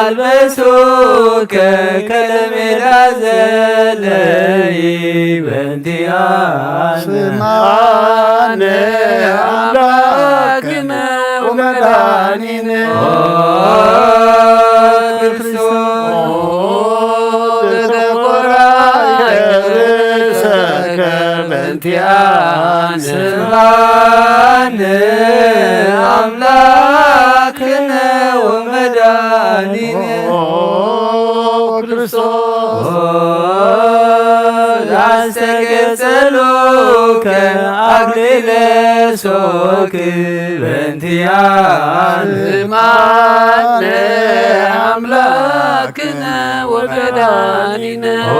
ኣልበሱከ ከለሜዳ ዘለይ በንቲኣነ። ስምዓነ ኣምላክነ ወመድኃኒነ። ኦ ክርስቶስ፣ ተቆራይ ርእሰከ በንቲኣነ። ስምዓነ ኣምላክነ ወመድኃኒነ። ኦ ክርስቶስ፣ ዛስተገጸሉከ ኣክሊለ ሶክ በንቲኣነ። ስምዓነ ኣምላክነ ወመድኃኒነ። ኦ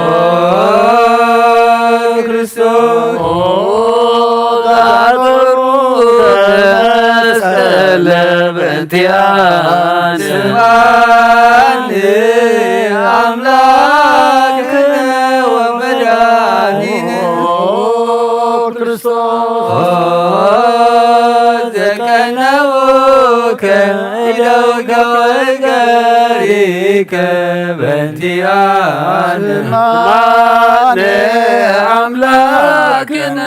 ክርስቶስ፣ ኦ ዛጎሩ መስቀል በንቲኣነ። ስምዓኒ ኣምላክነ ወመድኃኒነ። ኦ ክርስቶስ፣ ዘቀነውከ እደውከ ወእገሪከ በንቲኣነ። ስምዓነ ኣምላክነ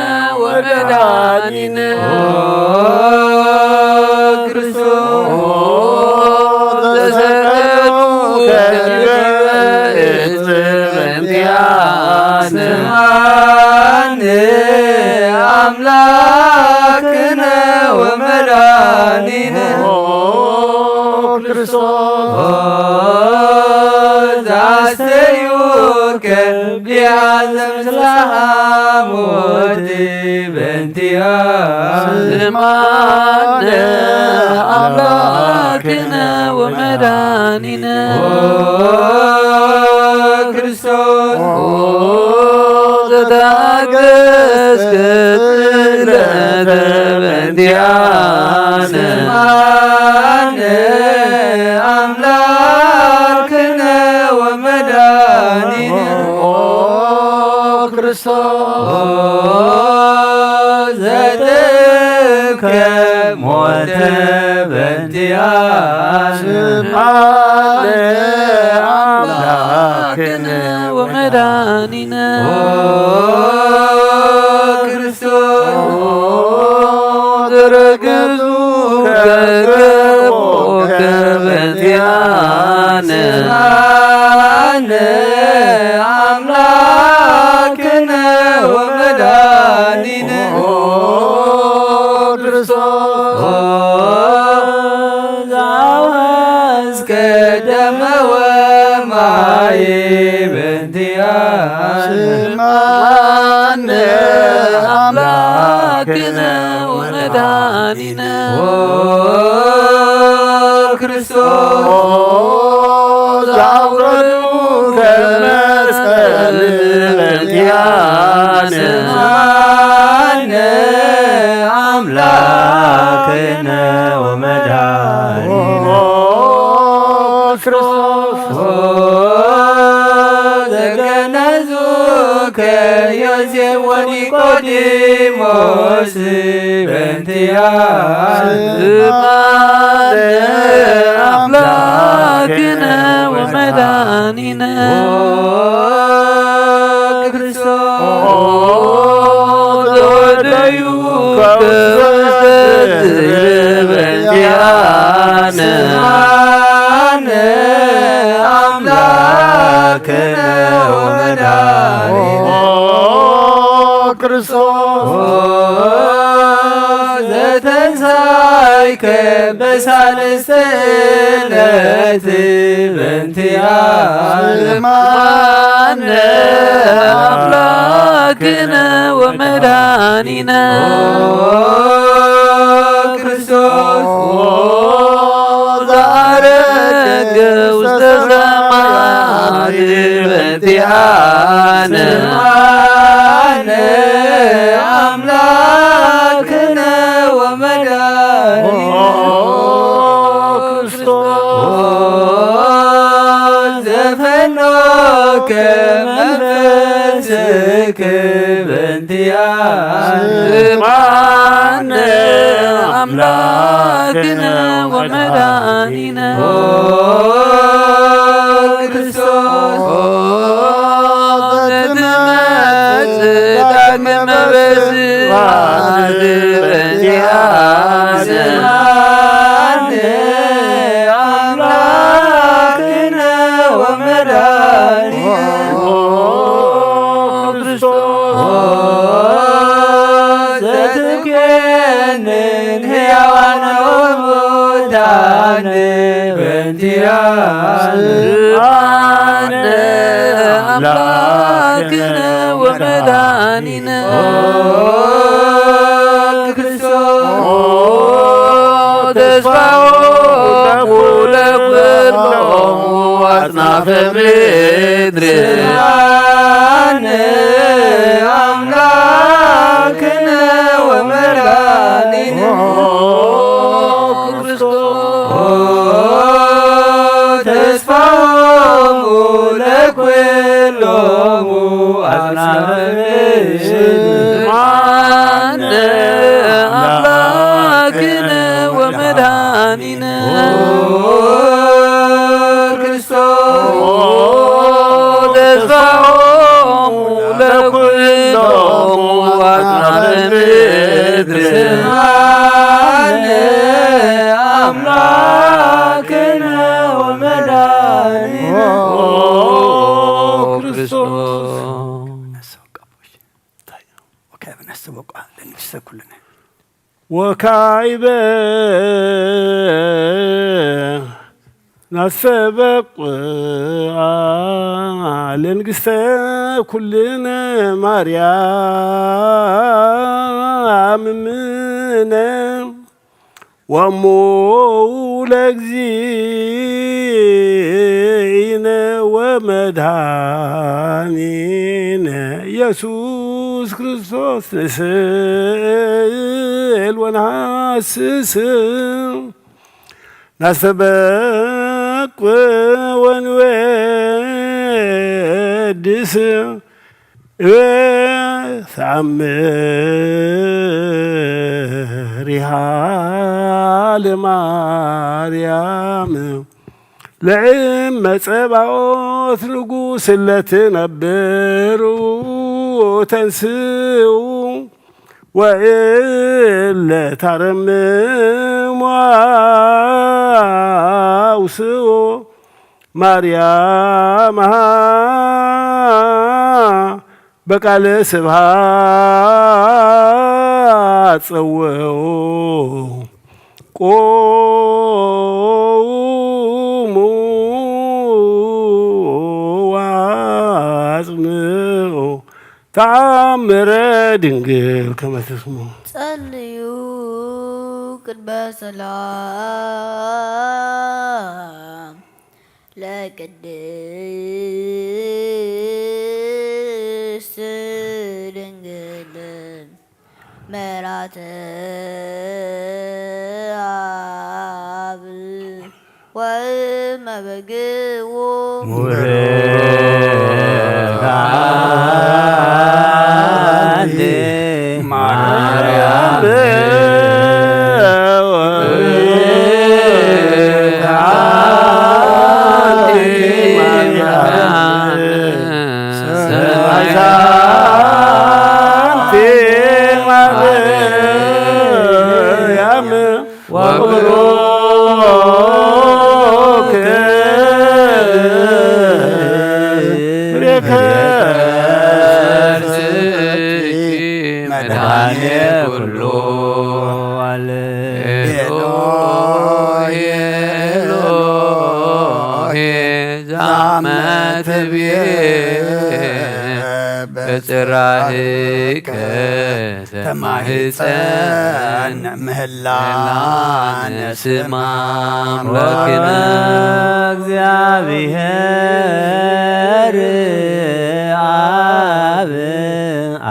ወመድኃኒነ። ኦ ክርስቶስ፣ ዘሰቀሉከ በእንቲኣነ። ስምዓኒ ኣምላክነ ወመድኃኒነ። ኦ ክርስቶስ፣ ዛስተዩከ ቢያዘ ምስለ ሐሞት በንቲኣነ። ስምዓነ ኣምላክነ ወመድኃኒነ። ኦ ክርስቶስ፣ ኦ ዘታገስከ ስእለተ በንቲኣነ። ስምዓነ ኣምላክነ ወመድኃኒነ። ኦ ክርስቶስ፣ ዘተከ ሞተ በንቲኣነ። ስምዓነ ኣምላክነ ወመድኃኒነ። ኦ ክርስቶስ፣ ዘረገዙ ከገቦከ በንቲኣነ። ስምዓነ ኣምላክነ ወመድኃኒነ። ኦ ክርስቶስ፣ ዛወስከ ደመ ወማይ በንቲኣነ። ስምዓነ ኣምላክነ ወመድኃኒነ። ኦ ክርስቶስ፣ ዛውረዱ ከመስቀል በንቲኣነ። ስምዓነ ኣምላክነ ወመድኃኒነ። ኦ ክርስቶስ፣ ዘገነዙከ ዮሴፍ ወኒቆዲሞስ በንቲኣነ። ስምዓነ ኣምላክነ ወመድኃኒነ። ኦ ክርስቶስ፣ ዘወደዩ ከውስተ በንቲኣነ። ስምዓነ ኣምላክነ ወመድኃኒነ። ኦ ክርስቶስ፣ ዘተንሳይከ በሳልስተ ዕለት በንቲኣነ። ስምዓነ ኣምላክነ ወመድኃኒነ። ኦ ክርስቶስ፣ ዛረገ ውስተ ሰማያት በንቲኣነ። ስምዓነ ኣምላክነ ወመድኃኒነ። ኦ ክርስቶስ፣ ዘፈኖከ መንፈስክ በንቲኣነ። ስምዓነ ኣምላክነ ወመድኃኒነ። ኦ ስብሐነ አምላክነ ወመድኃኒነ ክርስቶስ ተስፋሆሙ ለኩሎሙ አጽናፈ ምድር። ስብሐነ አምላክነ ወመድኃኒነ ክርስቶስ ተስፋሆሙ ለኩሎሙ አጽናፈ ምድር። ስብሐነ አምላክነ ወመድኃኒነ ክርስቶስ ተስፋሆሙ ለኩሎሙ አጽናፈ ምድር። ስብሐነ አምላክነ ወመድኃኒነ ክርስቶስ። ወካዕበ ናስተበቅዓ ለንግሥተ ኩልነ ማርያም እምነ ወእሙ ለእግዚእነ ወመድኃኒነ ኢየሱስ ክርስቶስ ንስእል ወንሃስስ ናስተበቅ ወንወድስ እወ ተአምሪሃ ለማርያም ለእመ ጸባኦት ንጉሥ ለትነብር ተንስኡ ወእለ ታረምም አውስኡ ማርያም በቃለ ስብሐት ጸውዑ ቁሙ ወአጽምዑ ተአምረ ድንግል ከመ ትስምዑ። ጸልዩ ቅድመ ሰላም ለቅድስት ድንግል ምራተ አብ ወመበግዎ። ቡርክት አንቲ ማርያም ወብሩክ ፍሬ ከርሥኪ መድኃኔ ኩሉ ዓለም። ኤሎሄ ኤሎሄ ዛመ ትቤ በጽራህከ ተማሂፀነ ምህላነ ስማ አምላክነ። እግዚአብሔር አብ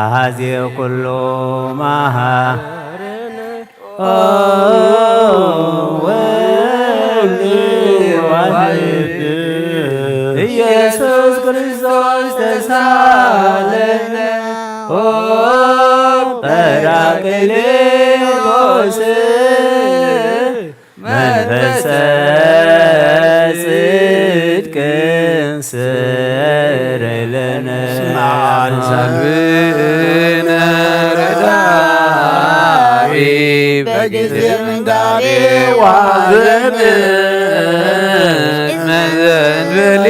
አሐዜ ኩሉ መሐረነ። ኦ ወልድ ዋሕድ ኢየሱስ ክርስቶስ ተሳለነ። ኦ ጳራቅሊጦስ መንፈሰ ጽድቅ ስረይ ለነ። ስማ አልሳልነ ረዳኢ በጊዜ ምንዳቤ ወሐዘን መዘንበሌ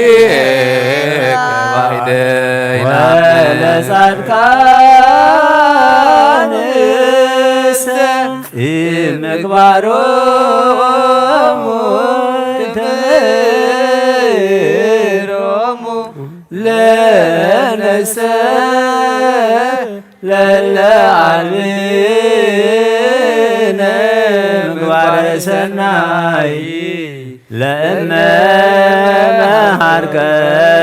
ባይደይና ወለጻድቃንሰ ምግባሮሙ እመ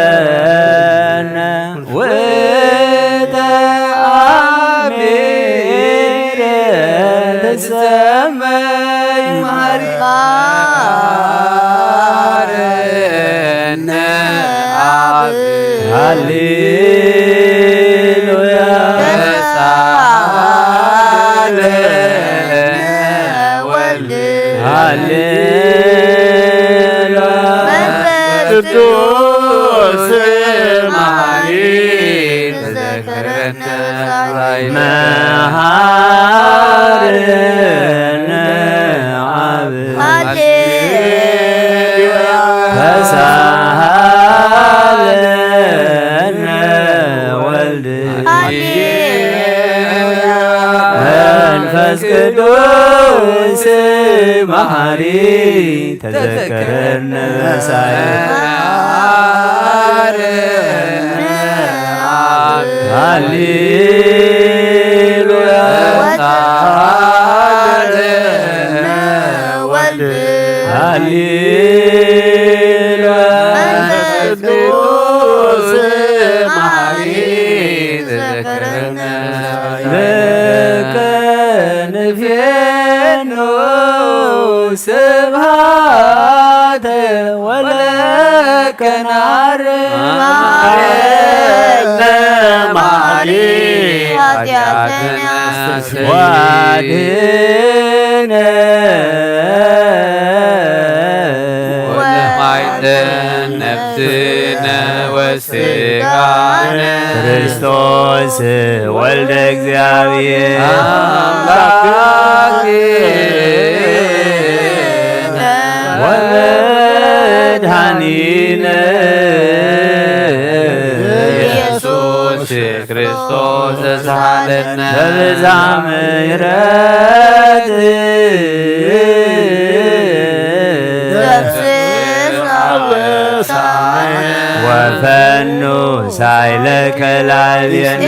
መሃርከነ ውእተ አሚረ ትሰመይ መሃሪ መሃረነ አብ። ሃሌሉያ። ተሳሃለነ ወልድ። ሃሌሉያ። መንፈስ ቅዱስ መሃሪ ተዘከረነ። መሃረነ አብ። ሃሌሉያ። ተሳሃለነ ወልድ። ሃሌሉያ። መንፈስ ቅዱስ መሃሪ ተዘከረነ ሳይ። ሃሌሉያ። ወልድ። ሃሌሉያ። መንፈስ ቅዱስ መሃሪ ተዘከረነ። ለከ ንፌኖ ስብሐተ ወለከ ናርግ። መሐረነ መሐሪ ኃጢአተነ ወአድኅነነ ወለማይተ ነፍስነ ወ ስጋነ ክርስቶስ ወልደ እግዚአብሔር አምላክነ ወመድኃኒነ ኢየሱስ ክርስቶስ ተሳሃለነ በብዝኃ ምሕረት ዘፍስሕ አበሳነ ወፈኑ ሳይለ ከላልየነ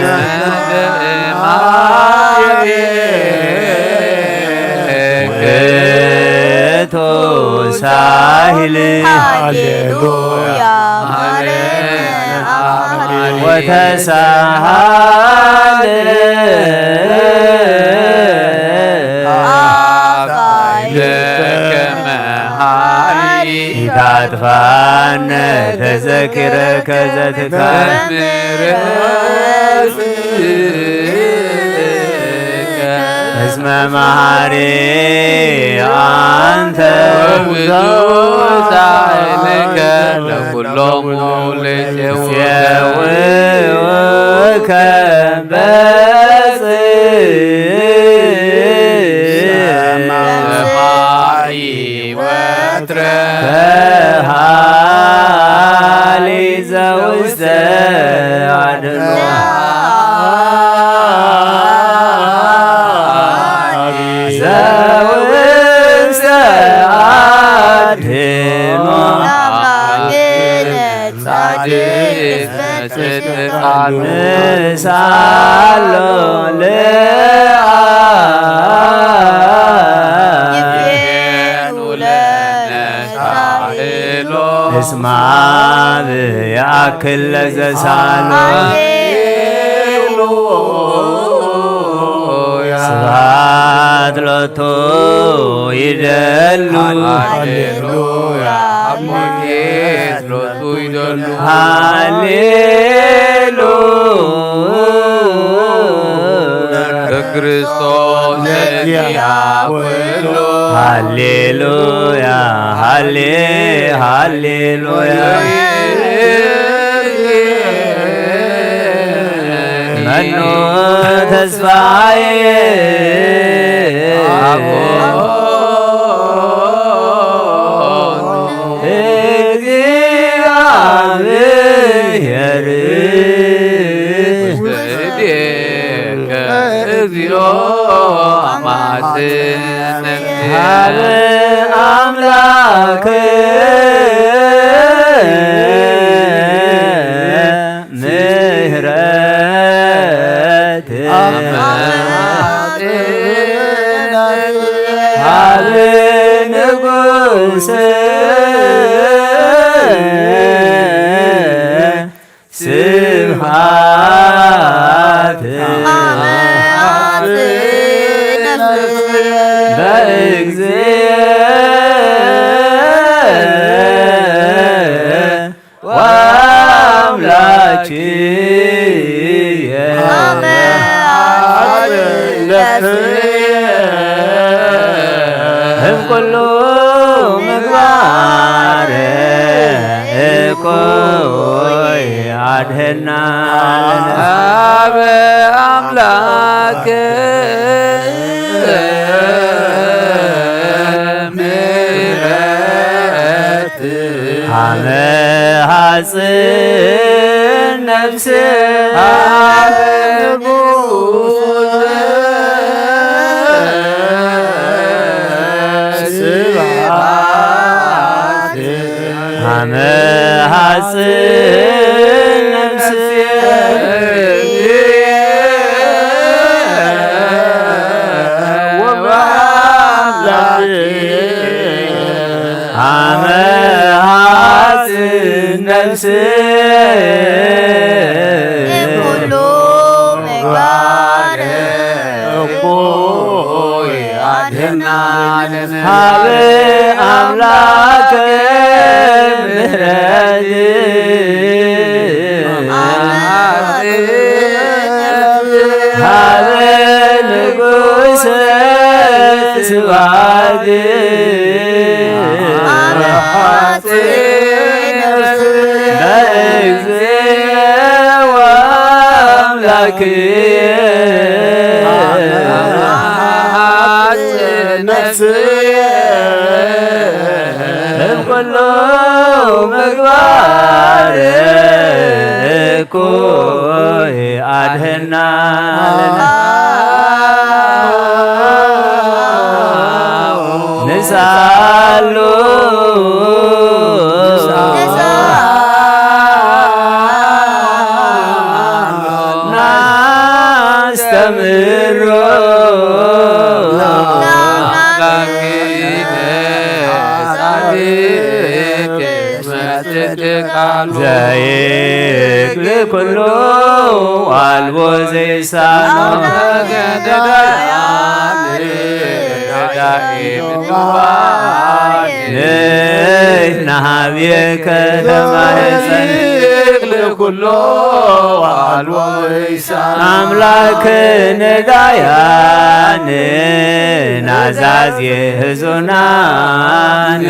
ውእቱ ሳይል ሃሌሉያ። ወተሳሃለ አባይ ለከ መሐሪ ኢታጥፋነ ተዘኪረከ ዘትካል እስመ መሐሪ አንተ ውእቱ ሳይልከ ለኩሎሙ ለይጼውከ በጽ ሰማይ ወትረ ከሃሊ ዘውስተ አድኖ ዘውስተ አድኖ ጻድቅ በጽድቅ ንሳሎ ለአብ ይቤኑ ለነ ሳህሎ እስመ አብ ያክል ለዘሳሎ ሃሌሉያ ስብሐት ሎቱ ይደሉ ሃሌሉያ አብ ሞጌት ሎቱ ይደሉ ሃሌሉያ በክርስቶስ ለዚያ ኩሉ ሃሌሉያ ሃሌ ሃሌሉያ መኑ ተስፋዬ አቦ እግዚአብሔር ውስተ እዴከ እግዚኦ አማስን ሀበ አምላክ ምህረት ኣድህና። ኣብ ኣምላክ ምሕረት ኣመ ሃጽን ነፍስ ኣብ ኣመ ሃጽን ነፍስየ ወበአምላኬ አመ ሃጽን ነፍስየ ኩሉ ምግባር እኩይ ኣድህና። ሀበ አምላክ ምህረት ሀበ ንጉሰ ስብሐት ለእግዝእትነ ወአምላክነ ነፍስየ እምኩሉ ምግባር እኩይ አድህና። ንስኣሉ ናስተምህሮ ዘይክል ኩሉ አልቦ ዘይሳኖ ንሕና ሀብየከ ተማህፀን ኩሎ አልቦ ይሳን አምላክ ነዳያን ናዛዝ የህዙናን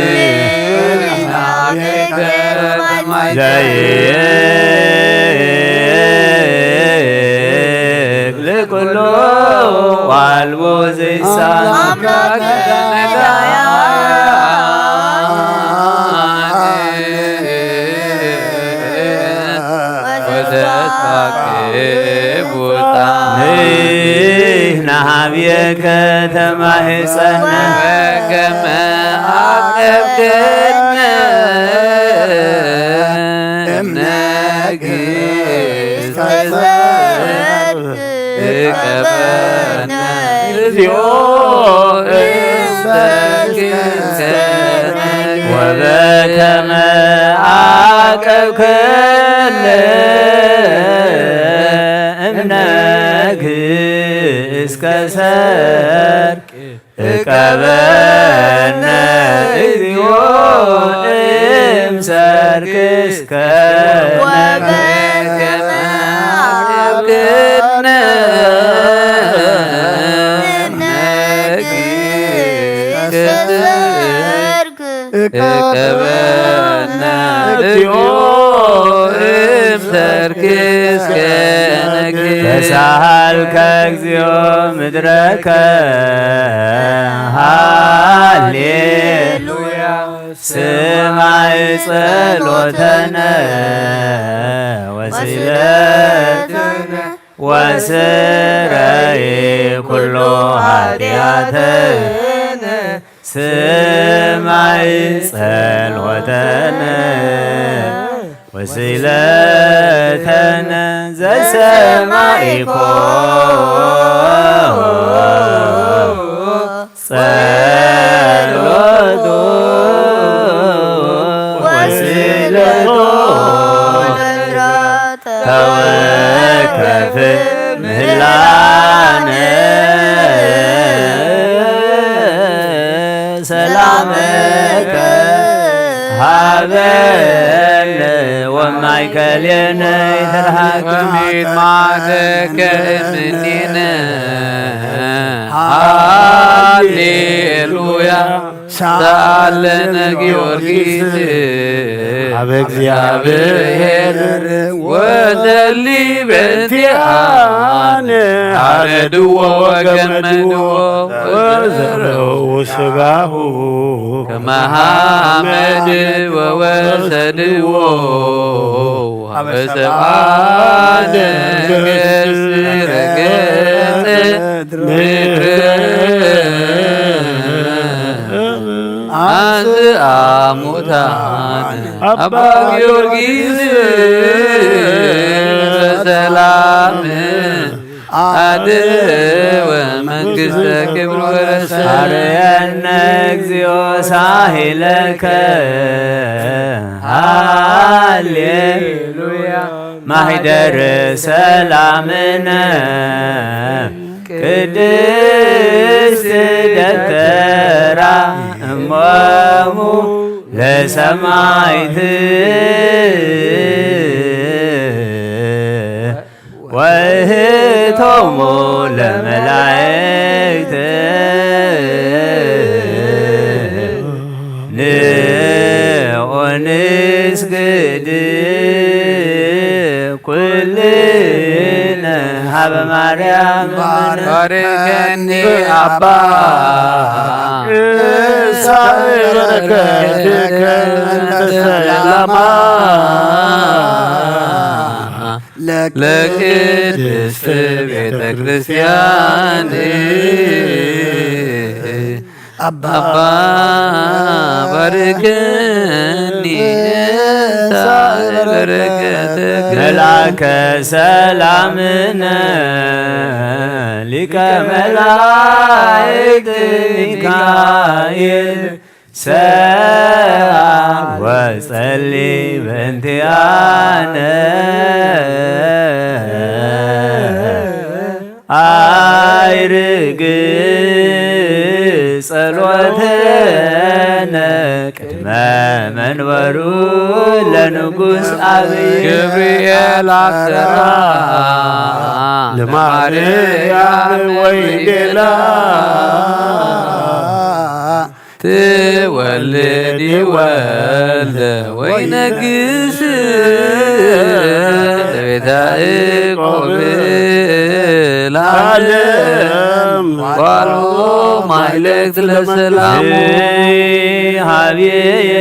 ዘይክል ኩሎ አልቦ ዘይሳን አምላክ ነዳያን ወተስፋ ክቡታ ንሕና ሀብየከ ተማህፀና ወከመ አቀብክነ እምነግህ እስከ እቀበነ እግዚኦ እንተ ወበከመ አቀብከነ እምነግህ እስከ ሰርክ እቀበነ እግዚኦ እምሰርክ እስከ ወበከመ አብክነ እምነግህ እስከ ሰርክ እቀበነ እግዚኦ እምሰርክ እስከ ነግህ ተሳሃልከ እግዚኦ ምድረከ ሃሌሉያ ስማይ ጸሎተነ ወስእለተነ ወስረይ ኩሎ ኃጢአተነ ስማይ ጸሎተነ ወስእለተነ ዘሰማይኮ ጸሎቶ ወስእለቶ ተወከፍ ምህላነ ሰላመከ ሀበነ ወማእከሌነ ይትርሃቅ። ወሚት ማእከከ እምኔነ ሃሌሉያ ሰአለነ ጊዮርጊስ ኣብ እግዚኣብሔር ወጸሊ በእንቲኣነ፣ ሓረድዎ ወገመድዎ ወዘረው ስጋሁ ከመ ሓመድ ወወሰድዎ ሀበ ሰብአ ነገሥት ረገጸ ምድር አንስአ ሙታነ አባ ጊዮርጊስ በሰላም አደወ መንግስተ ክብር ወረሰ። ሀረየነ እግዚኦ ሳሂለከ ሃሌሉያ ማሂደር ሰላምነ ቅድስት ደብተራ እሞሙ ለሰማይት ወእህቶሙ ለመላእክት ንዑ ንስግድ ኩልነ ሀበ ማርያም ባርከኒ አባ እሳይ በረከትከ እንተ ሰላማ ለቅድስት ቤተ ክርስቲያን አባ አባ ባርከኒ በረከትከ መልአከ ሰላምነ ሊቀ መላእክት ሚካኤል ሰአል ወጸሊ በእንቲአነ አይርግ ጸሎተነ ቅድመ መንበሩ ለንጉስ አብይ ገብርኤል አብሰራ ለማርያም ወይንጌላ ትወልድ ይወልደ ወይነግስ ለቤተ ያዕቆብ ለዓለም ዋሎ ማይለክት ለሰላሙ ሀብየ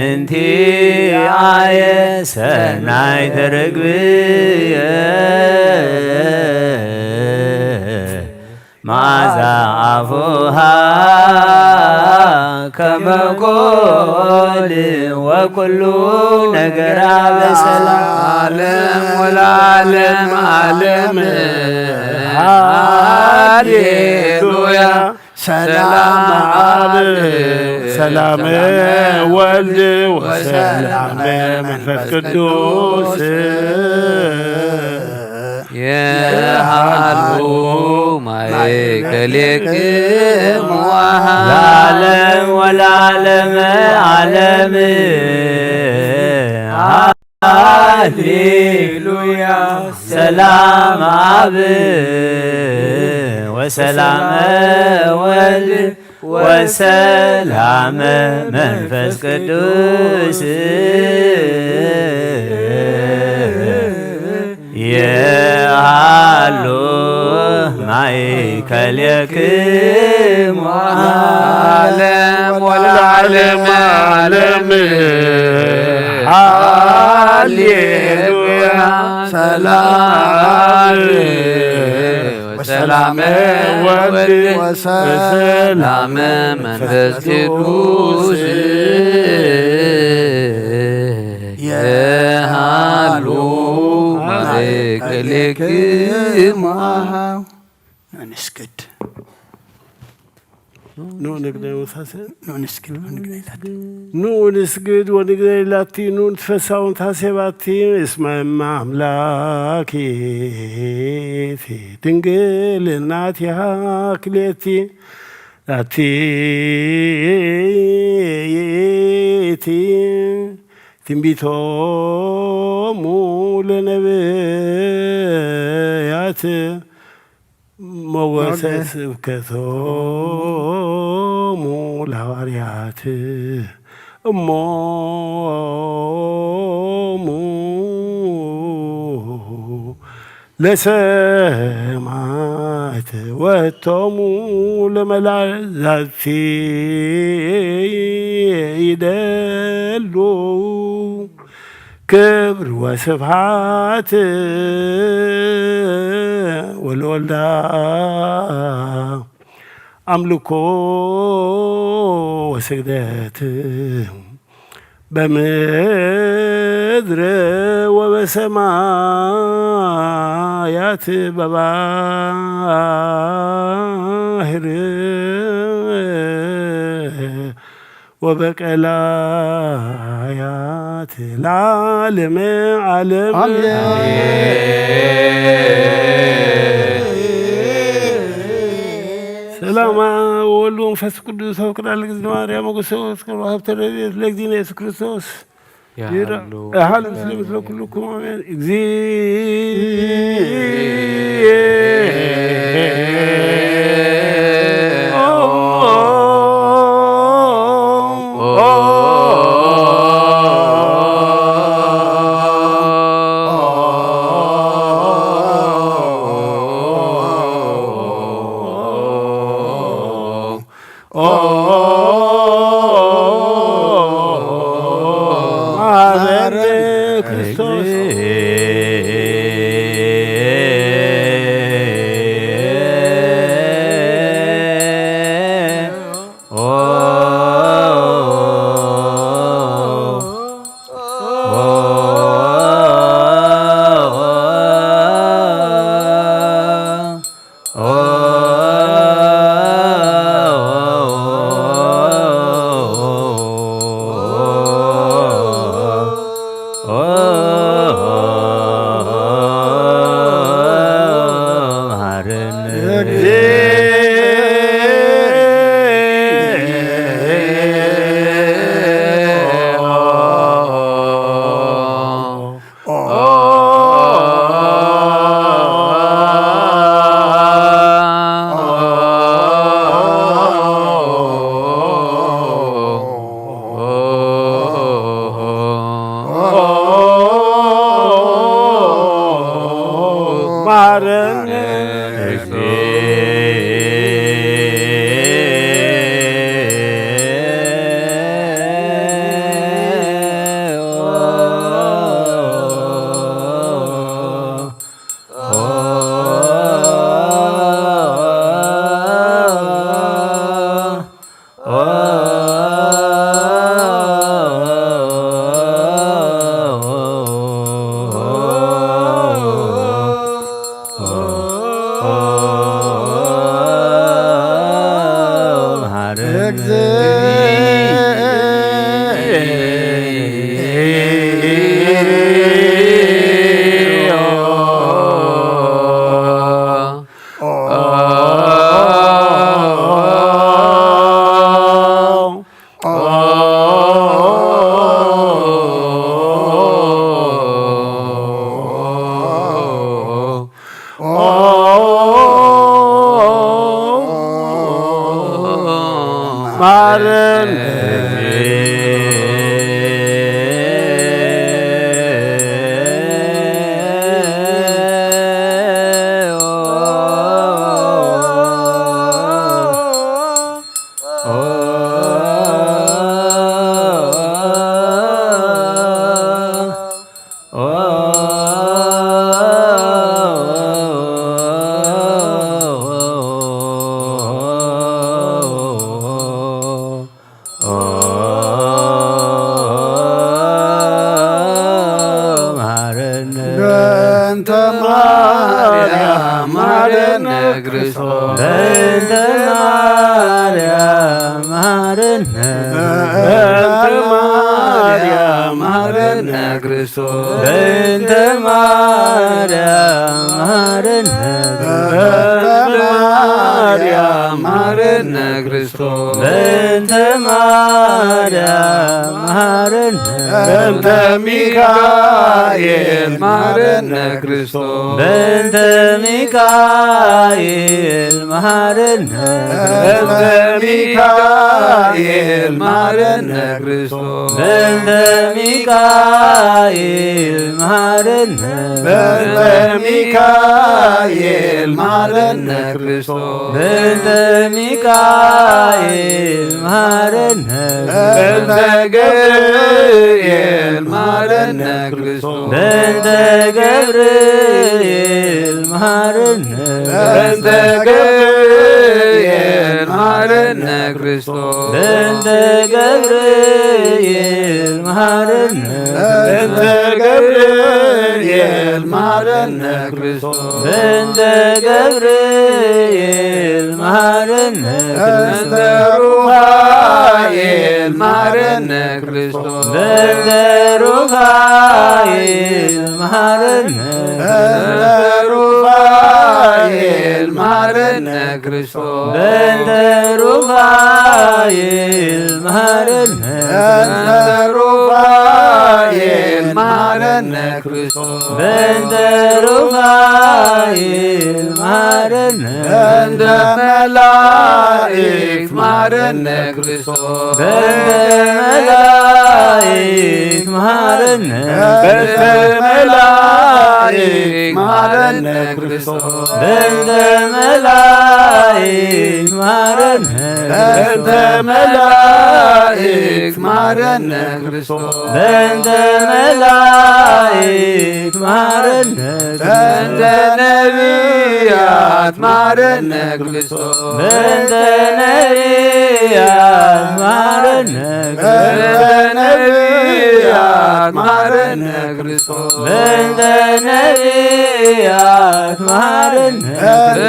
እንቲ አየ ሰናይ ተርግብየ መዓዛ አፉሃ ከመ ኮል ወኩሉ ነገራ በሰላም ዓለም ወለዓለም ዓለም። ሃሌሉያ። ሰላም አብ ሰላም ወልድ ወሰላም መንፈስ ቅዱስ የሃሉ ማእከሌክሙ ለዓለም ወለዓለመ ዓለም። ሃሌሉያ። ሰላም አብ ወሰላም ወልድ ወሰላም መንፈስ ቅዱስ የሃሉ ማእከሌክሙ ዓለም ወለዓለመ ዓለም። ሃሌሉያ። ሰላም ወሰላም ወልድ ወሰላም መንፈስ ቅዱስ የሃሉ ማእከሌክሙ። ንስግድ። ኑ ንግደ ውሳሰ። ኑ ንስግድ፣ ኑ ንግደ ኢላቲ። ኑ ንስግድ ወንግደ ኢላቲ፣ ኑ ንትፈሳውን ታሴባቲ፣ እስመ እመ አምላክ ይእቲ ድንግል እናቲሃ ክልኤቲ ዛቲ ይእቲ ትንቢቶሙ ለነብያት ሞገሰ ሞገ- ስብከቶሙ ለሐዋርያት እሞሙ ለሰማዕት ወቶሙ ለመላዛቲ ይደሉ ክብር ወስብሐት ወለወልዳ ኣምልኮ ወስግደት በምድር ወበሰማያት በባህር ወበቀላያት ለዓለመ ዓለም። ሰላም ወወልድ ወመንፈስ ቅዱስ ወፍቅር ለእግዝእትነ ማርያም ወገሰ ወስከ ወሀብተ ረድኤት ለእግዚእነ ኢየሱስ ክርስቶስ። ይሃሉ። ይሃሉ ምስለ ምስለ ኩልኩም አሜን። እግዚእ በእንተ ማርያም መሐረነ ክርስቶስ። በእንተ ማርያም መሐረነ። በእንተ ማርያም መሐረነ ክርስቶስ። በእንተ ማርያም መሐረነ። በእንተ ማርያም መሐረነ ክርስቶስ። በእንተ ማርያም መሃረነ። በእንተ ሚካኤል መሃረነ ክርስቶስ። በእንተ ሚካኤል መሃረነ። በእንተ ሚካኤል መሃረነ ክርስቶስ። በእንተ ሚካኤል መሃረነ። በእንተ ሚካኤል መሃረነ ክርስቶስ። በእንተ ሚካኤል መሃረነ። በእንተ ገብርኤል መሃረነ ክርስቶስ። በእንተ ገብርኤል መሃረነ። በእንተ ገብርኤል መሃረነ ክርስቶስ። በእንተ ገብርኤል መሃረነ። በእንተ ገብርኤል መሃረነ ክርስቶስ። በእንተ ገብርኤል መሃረነ። በእንተ ሩፋኤል መሃረነ ክርስቶስ። በእንተ ሩፋኤል መሃረነ። በእንተ ሩፋኤል መሃረነ ክርስቶስ። በእንተ ሩፋኤል መሃረነ። በእንተ ሩፋኤል መሃረነ ክርስቶስ። በእንተ ሩፋኤል መሃረነ። በእንተ መላእክት መሃረነ ክርስቶስ። በእንተ መላእክት መሃረነ። በእንተ መላእክት መሃረነ ክርስቶስ። በእንተ መላእክት መሃረነ። በእንተ መላእክት መሃረነ ክርስቶስ። በእንተ መላእክት መሃረነ። በእንተ ነቢያት መሃረነ ክርስቶስ። በእንተ ነቢያት መሃረነ። በእንተ ነቢያት መሃረነ ክርስቶስ። በእንተ ነቢያት መሃረነ። በእንተ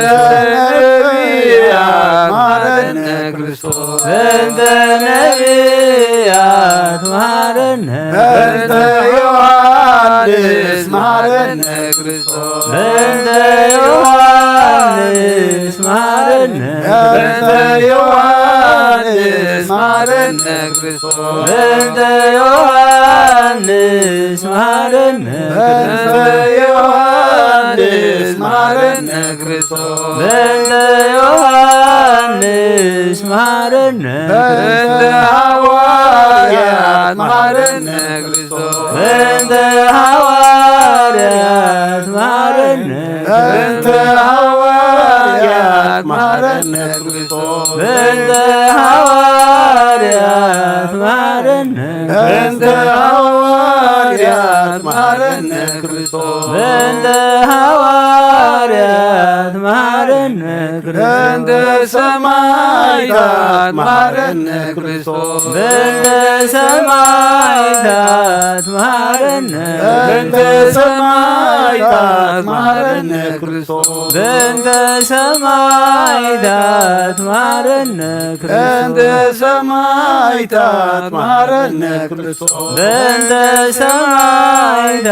ነቢያት መሃረነ ክርስቶስ። በእንተ ነቢያት መሃረነ። በእንተ ዮሐንስ መሃረነ ክርስቶስ። በእንተ ዮሐንስ መሃረነ። በእንተ ዮሐንስ መሃረነ ክርስቶስ። በእንተ ዮሐንስ መሃረነ። በእንተ ዮሐንስ መሃረነ ክርስቶስ። በእንተ ዮሐንስ መሃረነ። በእንተ ሐዋርያት መሃረነ ክርስቶስ። በእንተ ሐዋርያት መሃረነ። በእንተ ሐዋርያት መሃረነ ክርስቶስ። በእንተ ሐዋርያት መሃረነ። በእንተ ሐዋርያት መሃረነ ክርስቶስ። በእንተ ሐዋርያት መሃረነ። በእንተ ሰማዕታት መሃረነ ክርስቶስ። በእንተ ሰማዕታት መሃረነ። በእንተ ሰማዕታት መሃረነ ክርስቶስ። በእንተ ሰማዕታት መሃረነ በእንተ ክርስቶስ። ሰማዕታት መሃረነ ክርስቶስ። በእንተ ሰማዕታት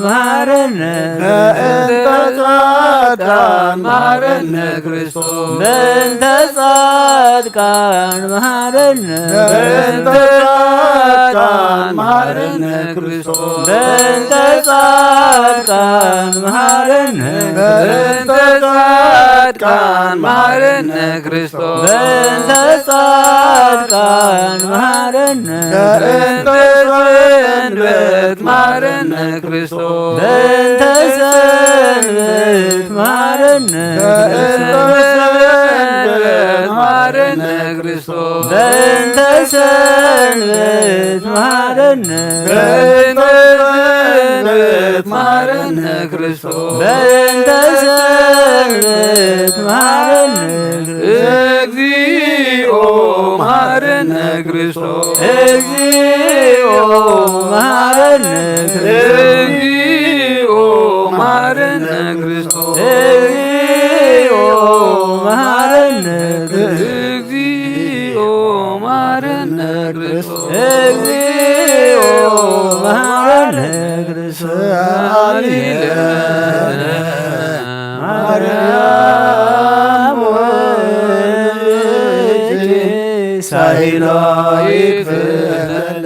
መሃረነ በእንተ ጻድቃን መሃረነ ክርስቶስ። በእንተ ጻድቃን መሃረነ በእንተ ጻድቃን መሃረነ ክርስቶስ። በእንተ ጻድቃን መሃረነ በእንተ ጻድቃን መሃረነ ክርስቶስ። በእንተ ጻድቃን መሃረነ በእንተ ሰንበት መሃረነ ክርስቶስ። በእንተ ሰንበት መሃረነ በእንተ ሰንበት መሃረነ ክርስቶስ። በእንተ ሰንበት መሃረነ በእንተ ሰንበት መሃረነ ክርስቶስ። በእንተ ሰንበት መሃረነ እግዚኦ መሃረነ ክርስቶስ። እግዚኦ መሃረነ ክርስቶስ። እግዚኦ መሃረነ ክርስቶስ። እግዚኦ መሃረነ ክርስቶስ። እግዚኦ መሃረነ ክርስቶስ። እግዚኦ መሃረነ ክርስቶስ። ሰአሊ ለነ ማርያም ወልድኪ ሳይሎ ይክፈለነ።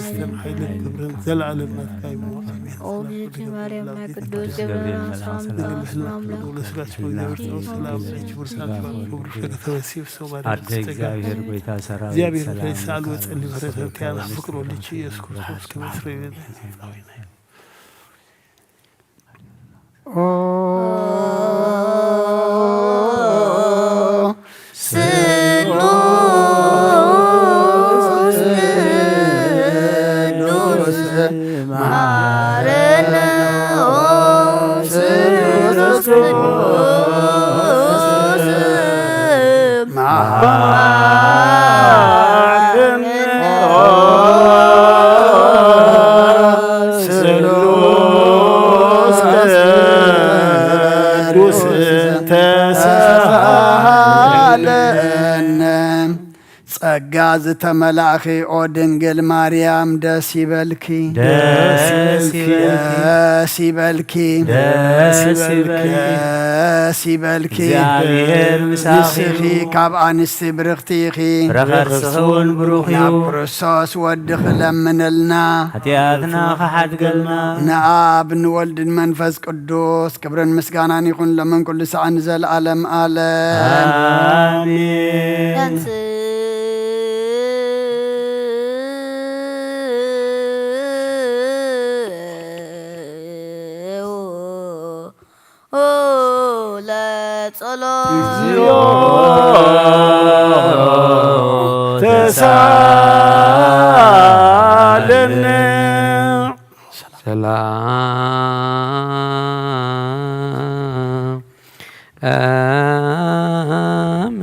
መንግስትን ሓይልን ክብርን ዘለዓለም ናትካ እዩ። ኣሜን። ኦ እግዝእቲ ማርያም ናይ ቅዱስ ገብርኤል መልኣክ ሰላም ለኪ። ኣደ እግዚአብሔር ጐይታ ሰራዊት እግዚአብሔር ሰላም ከይሳሉ ለኪ። ወጸሊ በረከት ያላ ፍቅር ወልድኪ ኢየሱስ ክርስቶስ ክመስረ ኦ ስሉስ ቅዱስ መሐረነ። ኦ ስሉስ ቅዱስ መሐረነ። ኦ ስሉስ ቅዱስ ተሳሃለነ። ጸጋ ዝተመላእኺ ኦ ድንግል ማርያም ደስ ይበልኪ። ደስ ይበልኪ። ደስ ይበልኪ። ደስ ይበልኪ። ደስ ይበልኪ። እግዚኣብሔር ምሳኺ ንስኺ እዩ። ካብ ኣንስቲ ብርኽቲ ኢኺ። ፍረ ከርስኺ እውን ብሩኽ እዩ። ናብ ክርስቶስ ወድኺ ለምንልና። ሓጢኣትና ክሓድገልና። ንኣብ ንወልድን መንፈስ ቅዱስ ክብርን ምስጋናን ይኹን ሎምን ኩሉ ሰዓት ንዘለዓለም ዓለም። ኣሜን። ተንስኡ ለጸሎት። እግዚኦ ተሳለነ። ሰላም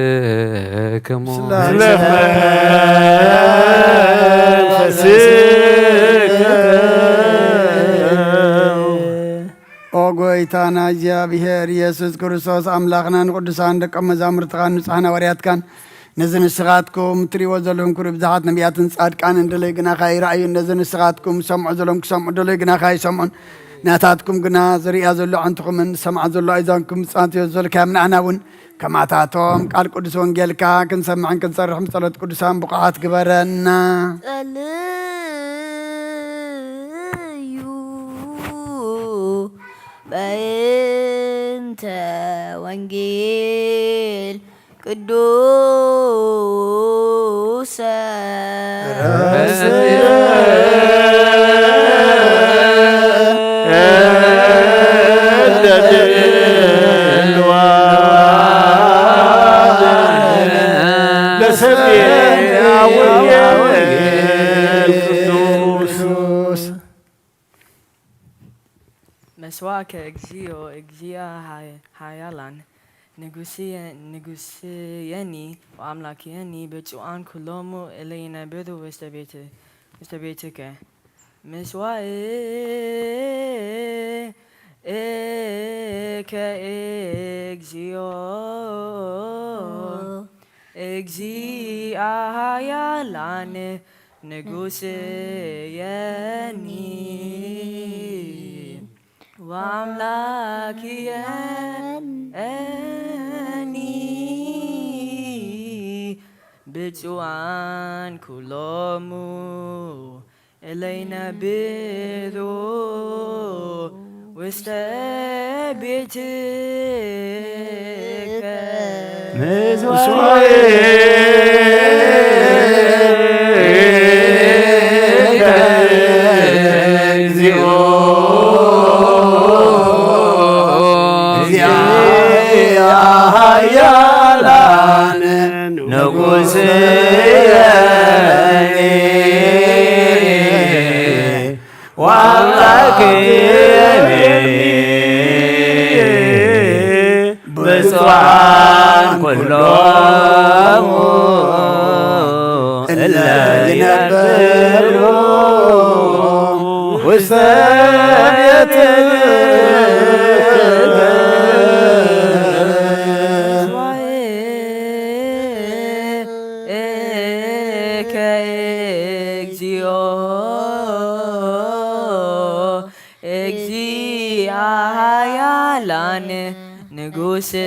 ለኩልክሙ። ስለ መንፈስከ። ኦ ጎይታና እግዚኣብሔር ኢየሱስ ክርስቶስ ኣምላኽና ንቅዱሳን ደቀ መዛሙርትኻን ንጹሓን ሃዋርያትካን ነዚ ንስኻትኩም ትሪእዎ ዘለኹም ክብሪ ብዙሓት ነቢያትን ጻድቃንን ደለዩ ግናኻ ይረኣዩ። ነዚ ንስኻትኩም ሰምዑ ዘለኹም ክሰምዑ ደለዩ ግናኻ ይሰምዑን። ናታትኩም ግና ዝርእያ ዘሎ ኣዕንትኹምን ዝሰምዓ ዘሎ ኣእዛንኩም ምጽዋት እዮ ዝበልካዮም ንዓና እውን ከማታቶም ቃል ቅዱስ ወንጌልካ ክንሰምዕን ክንሰርሕን ብጸሎት ቅዱሳን ብቑዓት ግበረና። ጸልዩ በእንተ ወንጌል ቅዱሰ መስዋዕከ እግዚኦ እግዚአ ኃያላን ንጉስየኒ ወአምላክየኒ ብፁዓን ኩሎሙ እለ ይነብሩ ውስተ ቤትከ። ምስዋዕከ እግዚኦ እግዚአ ኃያላን ንጉስየኒ ወአምላክየኒ ብፁዓን ኩሎሙ እለ ይነብሩ ውስተ ቤትከ። ብፁዓን ኩሎሙ እለ ይነብሩ ውስተ ቤትከ። እግዚአ ኃያላን ንጉስየኒ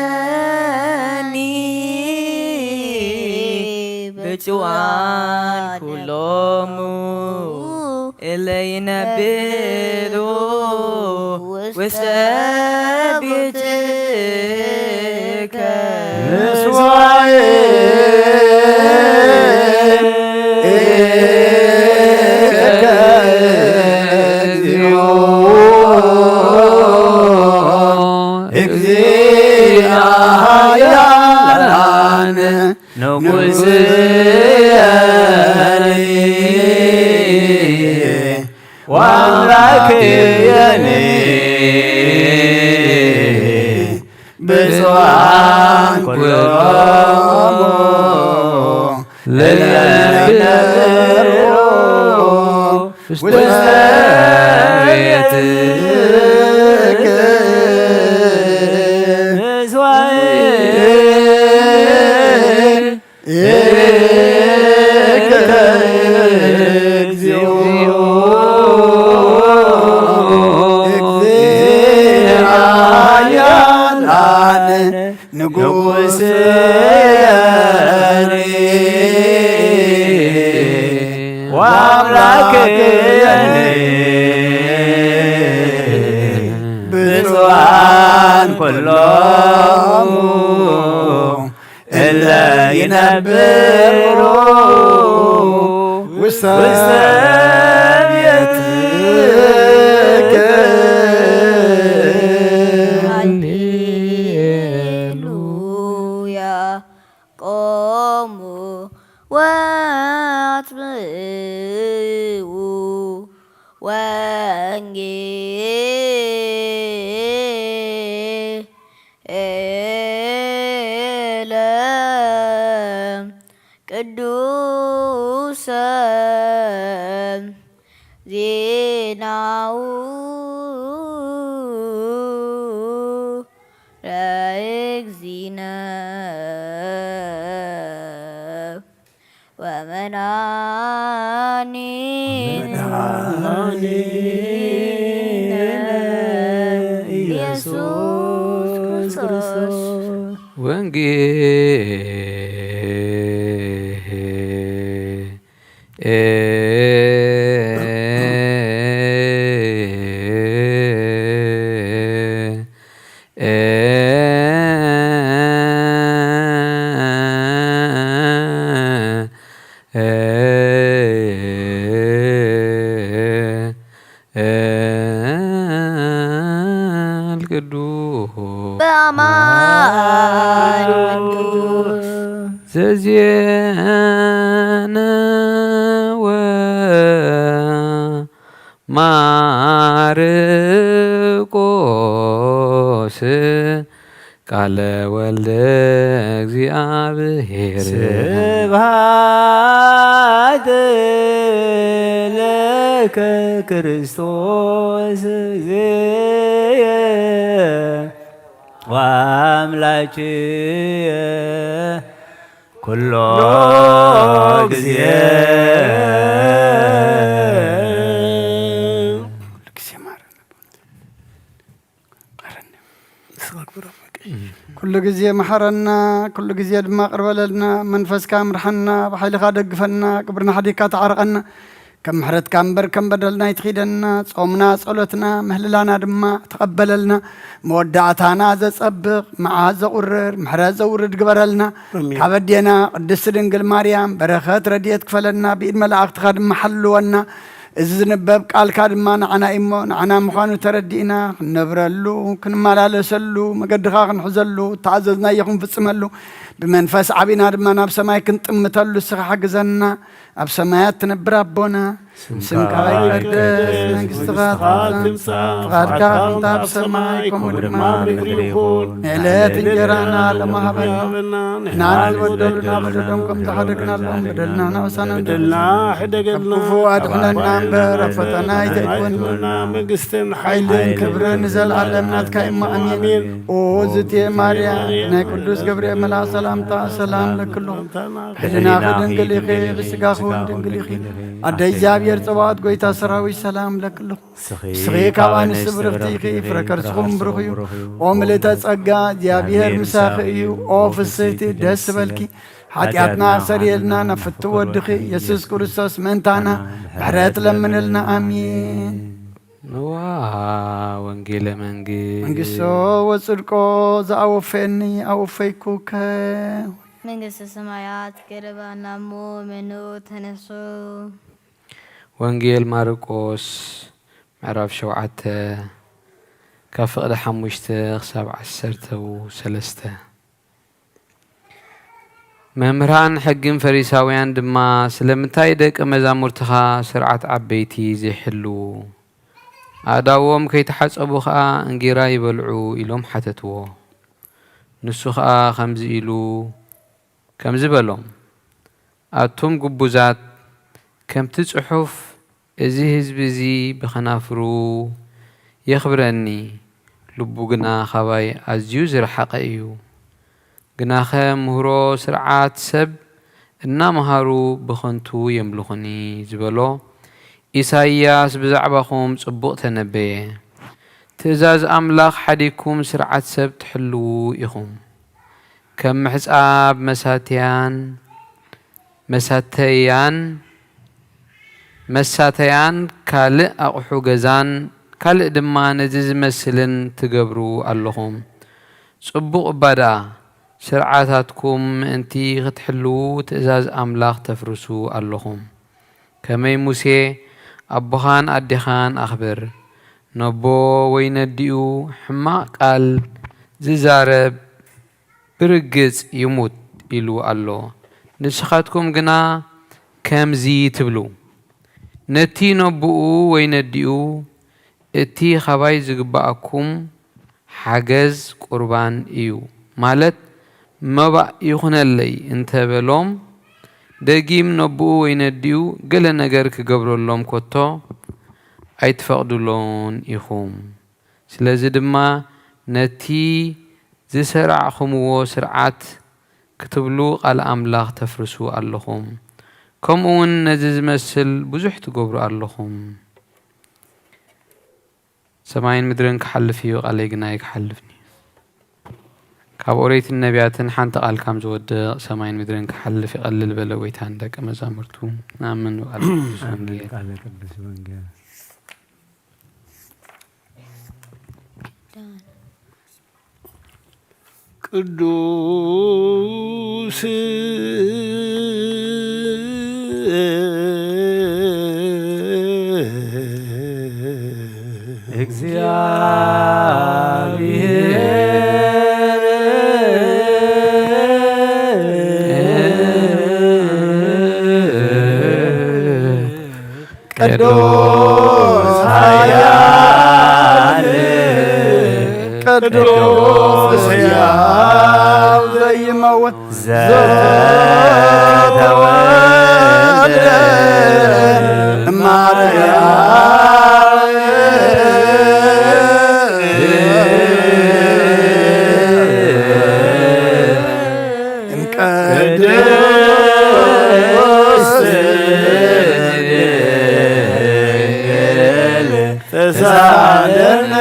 ወአምላክየኒ ብፁዓን ኩሎሙ እለ ይነብሩ ውስተ ቤትከ። ብፁዓን ኩሎሙ ለለነብሩ ውስተ ቤትከ። ንጉስየኒ ወአምላክየኒ ብፁዓን ኩሎሙ እለ ይነብሩ ውስተ ቤትከ። ሃሌሉያ። ቆሙ ወአትብኡ ወንጌ ኤለ ቅዱሰ ዜናሁ ለእግዚእነ። መድኃኒነ ኢየሱስ ክርስቶስ። ወንጌል ቅዱስ በአማን ቅዱስ ዘዜነወ ማርቆስ ቃለ ወልደ እግዚአብሔር። ስብሐት ለከ ክርስቶስ እግዚእ ወአምላክየ ኩሎ ጊዜ። ኩሉ ግዜ መሓረና፣ ኩሉ ግዜ ድማ ቅርበለልና። መንፈስካ ምርሓና፣ ብሓይልኻ ደግፈና፣ ግብርና ሓዲግካ ተዓረቐና። ከም ምሕረትካ እምበር ከም በደልና ኣይትኺደና። ጾምና ጸሎትና ምህልላና ድማ ተቐበለልና። መወዳእታና ዘጸብቕ መዓት ዘቑርር ምሕረት ዘውርድ ግበረልና። ኣሜን። ካብ ኣዴና ቅድስቲ ድንግል ማርያም በረኸት ረድኤት ክፈለና፣ ብኢድ መላእኽትኻ ድማ ሓልወና። እዚ ዝንበብ ቃልካ ድማ ንዓና እዩ እሞ ንዓና ምዃኑ ተረዲእና ክንነብረሉ ክንመላለሰሉ መገድኻ ክንሕዘሉ እተኣዘዝናዮ ክንፍጽመሉ ብመንፈስ ዓቢና ድማ ናብ ሰማይ ክንጥምተሉ ንስኻ ሓግዘና። ኣብ ሰማያት ትነብር ኣቦና፣ ስምካ ይቀደስ፣ መንግስትኻ ትምጻእ፣ ፍቓድካ ከምታ ኣብ ሰማይ ከምኡ ድማ ኣብ ምድሪ ይኹን። ንዕለት እንጀራና ሎሚ ሃበና፣ ንሕና ንዝበደሉና ክሕደዶም ከም ዝሓደግናሎም በደልና ናውሳና በደልና ሕደገልና፣ ካብ ክፉእ ኣድሕነና እምበር ኣብ ፈተና ኣይተእትወና። መንግስትን ሓይልን ክብርን ንዘለኣለም ናትካ እዩ እሞ ኣሜን። ኦ ዝቴ ማርያም፣ ናይ ቅዱስ ገብርኤል መልኣክ ሰላምታ ሰላም ለክሎ። ሕሊናኺ ድንግል ኢኺ፣ ብስጋኺ እውን ድንግል ኢኺ። ኣደ እግዚኣብሔር ጸባኦት፣ ጎይታ ሰራዊት፣ ሰላም ለክሎ። ንስኺ ካብ ኣንስቲ ብርኽቲ ኢኺ፣ ፍረ ከርስኹም ብሩኽ እዩ። ኦ ምልእተ ጸጋ፣ እግዚኣብሔር ምሳኺ እዩ። ኦ ፍስህቲ፣ ደስ በልኪ። ሓጢኣትና ኣሰርየልና፣ ናብ ፍትው ወድኺ ኢየሱስ ክርስቶስ ምእንታና ምሕረት ለምንልና። ኣሜን። ንዋ ወንጌለ መንግስት መንግስቶ ወጽድቆ ዘኣወፈየኒ ኣወፈይኩከ። መንግስተ ሰማያት ገደባና እሞ መኑ ተነሱ። ወንጌል ማርቆስ ምዕራፍ ሸውዓተ ካብ ፍቕዲ ሓሙሽተ ክሳብ ዓሰርተ ሰለስተ። መምህራን ሕግን ፈሪሳውያን ድማ፣ "ስለምንታይ ደቂ መዛሙርትኻ ስርዓት ዓበይቲ ዘይሕልዉ? ኣእዳዎም ከይተሓጸቡ ኸኣ እንጌራ ይበልዑ?" ኢሎም ሓተትዎ። ንሱ ኸኣ ከምዚ ኢሉ፣ ከምዚ በሎም፣ "ኣቱም ግቡዛት፣ ከምቲ ጽሑፍ፣ እዚ ህዝቢ እዚ ብኸናፍሩ የኽብረኒ፣ ልቡ ግና ኻባይ ኣዝዩ ዝረሓቐ እዩ። ግናኸ ምህሮ ስርዓት ሰብ እናመሃሩ ብኸንቱ የምልኹኒ" ዝበሎ ኢሳይያስ ብዛዕባኹም ጽቡቕ ተነበየ። ትእዛዝ ኣምላኽ ሓዲግኩም ስርዓት ሰብ ትሕልዉ ኢኹም። ከም ምሕጻብ መሳትያን፣ መሳተያን፣ መሳተያን ካልእ ኣቕሑ ገዛን ካልእ ድማ ነዚ ዝመስልን ትገብሩ ኣለኹም። ጽቡቕ እባ ደኣ ስርዓታትኩም ምእንቲ ክትሕልዉ ትእዛዝ ኣምላኽ ተፍርሱ ኣለኹም። ከመይ ሙሴ፣ "ኣቦኻን ኣዴኻን ኣኽብር፣ ነቦ ወይ ነዲኡ ሕማቕ ቃል ዝዛረብ ብርግጽ ይሙት" ኢሉ ኣሎ። ንስኻትኩም ግና ከምዚ ትብሉ፣ "ነቲ ነቦኡ ወይ ነዲኡ እቲ ኻባይ ዝግብኣኩም ሓገዝ ቁርባን እዩ፣ ማለት መባእ ይኹነለይ" እንተ በሎም፣ ደጊም ነቦኡ ወይ ነዲኡ ገለ ነገር ክገብረሎም ከቶ ኣይትፈቕዱሎን ኢኹም። ስለዚ ድማ ነቲ ዝሰራዕኹምዎ ስርዓት ክትብሉ ቃል ኣምላኽ ተፍርሱ ኣለኹም። ከምኡ እውን ነዚ ዝመስል ብዙሕ ትገብሩ ኣለኹም። ሰማይን ምድርን ክሓልፍ እዩ፣ ቃለይ ግና ኣይክሓልፍን እዩ። ካብ ኦሪትን ነቢያትን ሓንቲ ቃል ካም ዝወድቕ ሰማይን ምድርን ክሓልፍ ይቐልል በለ ጎይታ ንደቀ መዛሙርቱ። ንኣምን ብቓል ቅዱስ ኣሜን። ወንጌል። ቃለ ቅዱስ ወንጌል። ቅዱስ እግዚአብሔር ቅዱስ ኃያል ቅዱስ ሕያው ዘይመውት ዘተወልደ እማርያም እምቅድስት ድንግል ተሳለነ።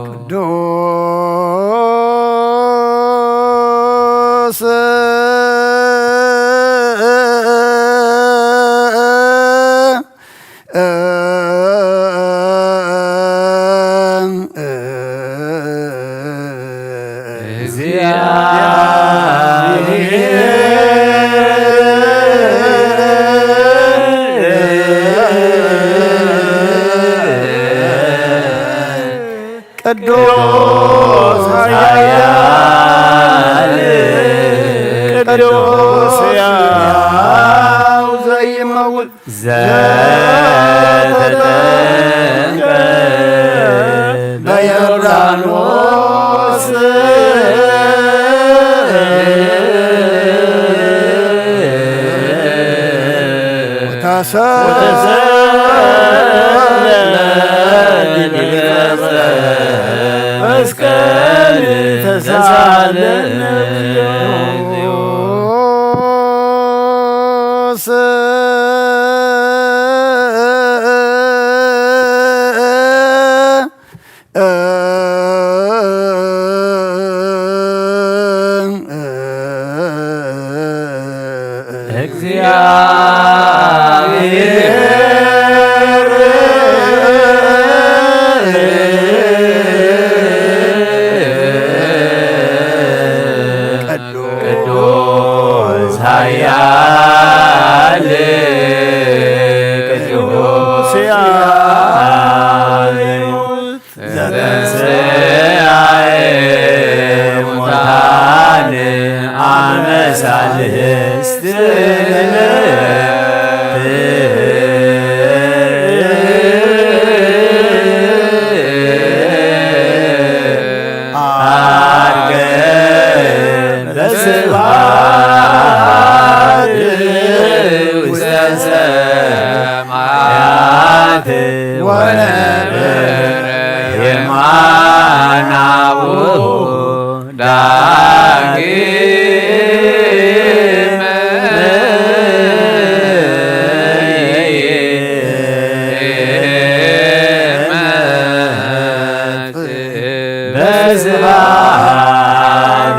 ቅዱስ ቅዱስ ኃያል ቅዱስ ሕያው ዘይመውት ዘተጠምቀ በዮርዳኖስ መስቀል ተሳለነ። ቅዱስ ኃያል ቅዱስ ሕያው ዘተንሥአ እሙታን አመ ሣልስት ዐርገ በስብሐት ውስተ ሰማያት ወነበረ የማነ አቡሁ ዳግመ በስብሐት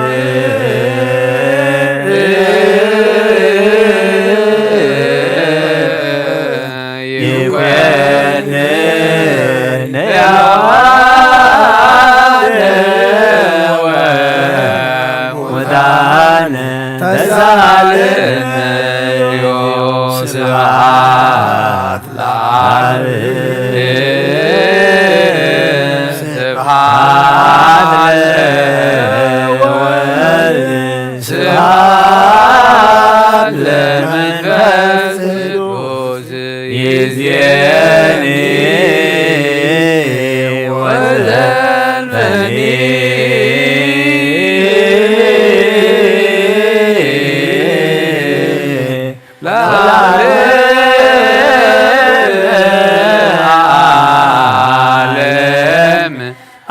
ይኮንን ሕያዋን ወሙታን ተሳለነ። ስብሐት ለአብ ስብሐት ለወልድ ስብሐት ለመንፈስ ቅዱስ ይእዜኒ ወዘልፈኒ ለዓለመ ዓለም።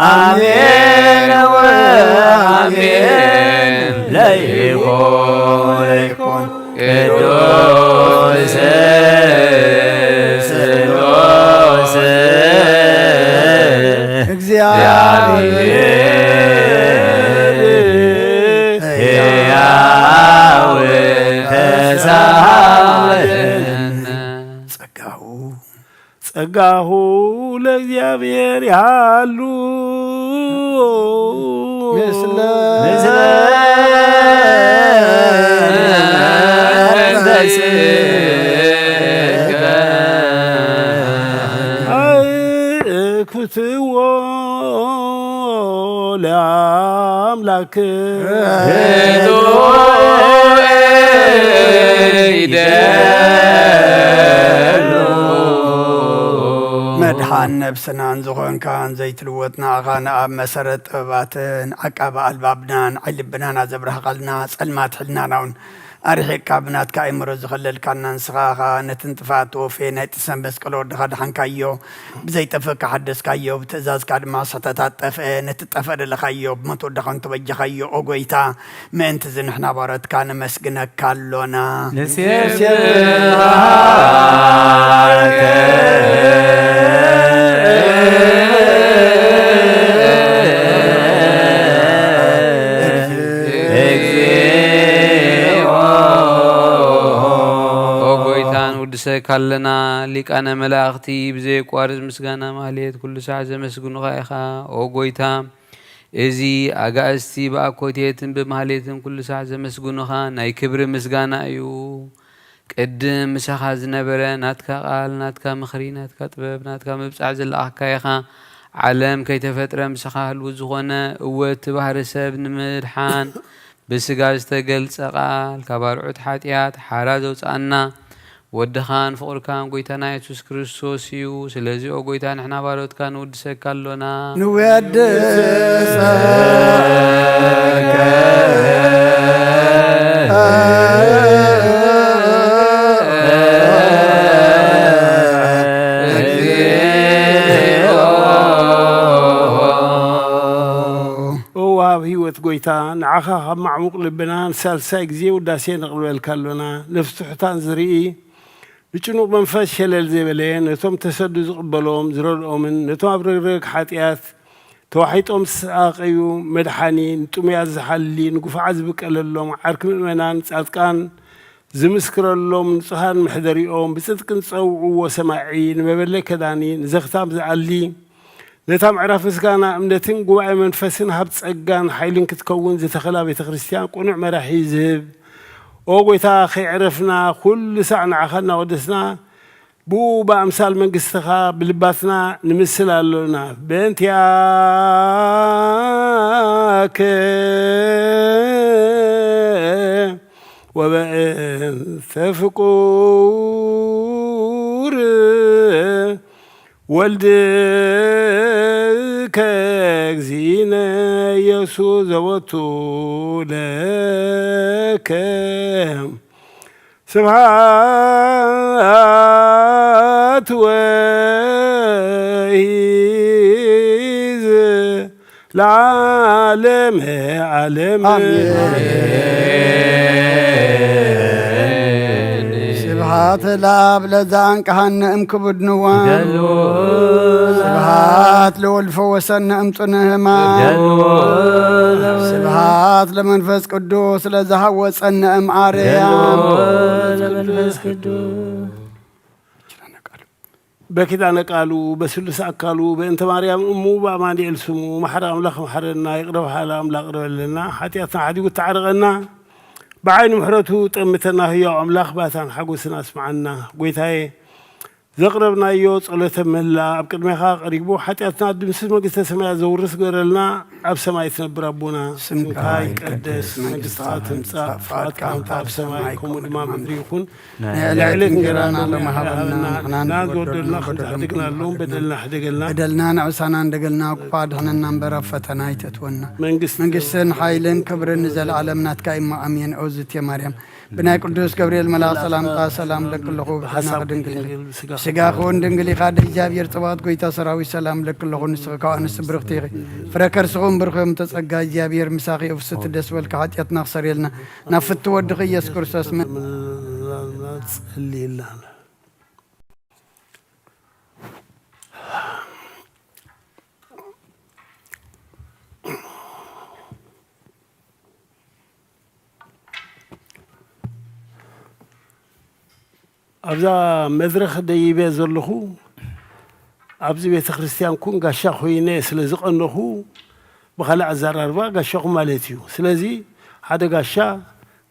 አሜን ወአሜን። ለይኩን ለይኩን ቅዱስ ስሉስ እግዚአብሔር ሕያው ተሳለነ። ጸጋሁ ጸጋሁ ለእግዚአብሔር ያሉ ምስለ ምስለ መንፈስከ። አክብትዎ ለአምላክ። መድሓን ነብስናን ዝኾንካን ዘይትልወጥ ንኣኻ ንኣብ መሰረት ጥበባትን ዓቃቢ ኣልባብናን ዓይኒ ልብናን ኣዘብራህቓልና ጸልማት ሕልናና እውን ኣርሒቕካ ብናትካ ኣእምሮ ዝኸለልካና ንስኻ ኸኣ ነቲ ንጥፍኣት ተወፈየ ናይ ጥሰን መስቀል ወድኻ ደሓንካዮ። ብዘይጠፍእ ከሓደስካዮ፣ ብትእዛዝካ ድማ ስሕተታት ጠፍአ። ነቲ ጠፍአ ደለኻዮ ብሞት ወድኻ እንተበጀኻዮ፣ ኦ ጐይታ፣ ምእንቲ እዚ ንሕና ባሮትካ ነመስግነካ ኣሎና። ንሴብሖከ እግዚኦ። ኦ ጐይታ፣ ንውድሰካ ኣለና። ሊቃነ መላእኽቲ ብዘየቋርጽ ምስጋና ማህሌት ኩሉ ሳዕ ዘመስግኑኻ ኢኻ። ኦ ጐይታ፣ እዚ ኣጋእዝቲ ብኣኮቴትን ብማህሌትን ኩሉ ሳዕ ዘመስግኑኻ ናይ ክብሪ ምስጋና እዩ። ቅድም ምሳኻ ዝነበረ ናትካ ቃል፣ ናትካ ምኽሪ፣ ናትካ ጥበብ፣ ናትካ ምብጻሕ ዝለኣኽካ ኢኻ። ዓለም ከይተፈጥረ ምሳኻ ህልው ዝኾነ፣ እወ እቲ ባህሪ ሰብ ንምድሓን ብስጋ ዝተገልጸ ቃል፣ ካብ ኣርዑት ሓጢኣት ሓራ ዘውጽኣና ወድኻን ፍቕርካን ጐይታና የሱስ ክርስቶስ እዩ። ስለዚ ኦ ጐይታ ንሕና ባሮትካ ንውድሰካ ኣሎና። ንወድሰከ እግዚኦ። ኦ ወሃብ ህይወት ጐይታ፣ ንዓኻ ካብ ማዕሙቕ ልብና ንሳልሳይ ግዜ ውዳሴ ነቕርበልካ ኣሎና። ነፍሲ ትሑታን ዝርኢ፣ ንጭኑቕ መንፈስ ሸለል ዘይበለ፣ ነቶም ተሰዱ ዝቕበሎም ዝረድኦምን ነቶም ኣብ ረግረግ ሓጢኣት ተዋሒጦም ዝሳቐዩ መድሓኒ፣ ንጥሙያት ዝሓሊ፣ ንግፉዓት ዝብቀለሎም፣ ዓርኪ ምእመናን ጻድቃን ዝምስክረሎም፣ ንጹሃን መሕደሪኦም፣ ብጽድቂ ዝጸውዕዎ ሰማዒ፣ ንመበለ ከዳኒ፣ ንዘኽታም ዝኣሊ፣ ነታ ምዕራፍ ምስጋና እምነትን ጉባኤ መንፈስን ሃብ ጸጋን ሓይልን ክትከውን ዝተኸላ ቤተ ክርስቲያን ቅኑዕ መራሒ ዝህብ፣ ኦ ጐይታ፣ ከየዕረፍና ኩሉ ሳዕ ንዓኻ እናወደስና፣ ብኡ ብኣምሳል መንግስትኻ ብልባትና ንምስል ኣሎና። በእንቲኣከ ወበእንተ ፍቁር ወልድከ እግዚእነ ኢየሱስ ዘወቱ ለከ ስብሐት ወይዝ ለዓለመ ዓለም። ኣሜን። ስብሐት ለአብ ለዘአንቀሐነ እምክቡድ ንዋም። ገሉ። ስብሐት ለወልድ ፈወሰነ እምጽነ ህማም። ገሉ። ስብሐት ለመንፈስ ቅዱስ ለዘሃወጸነ እም ኣርያም። ገሉ። በኪዳነ ቃሉ በስሉስ ኣካሉ በእንተ ማርያም እሙ በኣማኑኤል ስሙ መሓሪ ኣምላኽ መሓረና፣ ይቕረ በሃሊ ኣምላኽ ይቕረ በለልና፣ ሓጢኣትና ሓዲጉ ተዓረቐና፣ ብዓይኒ ምሕረቱ ጠምተና፣ ህያው ኣምላኽ ባታን ሓጎስን ኣስምዓና። ጐይታዬ፣ ዘቕረብናዮ ጸሎተ ምህላ ኣብ ቅድሜኻ ቀሪቡ፣ ሓጢኣትና ድምስስ፣ መንግስተ ሰማያት ዘውርስ ግበረልና። ኣብ ሰማይ ትነብር ኣቦና፣ ስምካ ይቀደስ፣ መንግስትኻ ትምጻእ፣ ፍቓድካ ከምታ ኣብ ሰማይ ከምኡ ድማ ኣብ ምድሪ ይኹን። ናይ ዕለት ዕለት እንጀራና እንጀራና ሎሚ ሃበና፣ ንሕና ንሕና ንዝበደሉና ንበደልና ከምቲ ንበደሎም ሓደግና ኣለዎም፣ በደልና ሕደገልና። በደልና ንዕሳና እንደገልና፣ ክፉእ ኣድሕነና እምበር፣ ኣብ ፈተና ኣይተእትወና። መንግስቲ መንግስትን ሓይልን ክብርን ንዘለኣለም ናትካ እዩ፣ እሞ ኣሜን። ኦዝቴ ማርያም፣ ብናይ ቅዱስ ገብርኤል መልኣኽ ሰላምታ ሰላም እብለኪ ኣለኹ፣ ብሓሳብኪ ድንግል፣ ብስጋኺ ጸጋኺ እውን ድንግል ኢኻ፣ ኣደ እግዚኣብሔር ጽባኦት፣ ጎይታ ሰራዊት ሰላም ለኪ ኣለኹ፣ ንስኺ ካብ ኣንስቲ ብርኽቲ ኢኺ፣ ፍረ ከርስኺ እውን ብሩኽ እዩ። እምተ ጸጋ እግዚኣብሔር ምሳኺ እዩ፣ ፍስሕቲ ደስ በልኪ፣ ሓጢኣትና ክሰርየልና፣ ናብ ፍትው ወድኺ ኢየሱስ ክርስቶስ መ- ጸልይልና። ኣብዛ መድረኽ ደይበ ዘለኹ፣ ኣብዚ ቤተ ክርስቲያን ኩን ጋሻ ኮይነ ስለ ዝቐነኹ፣ ብኻልእ ኣዘራርባ ጋሻኹም ማለት እዩ። ስለዚ ሓደ ጋሻ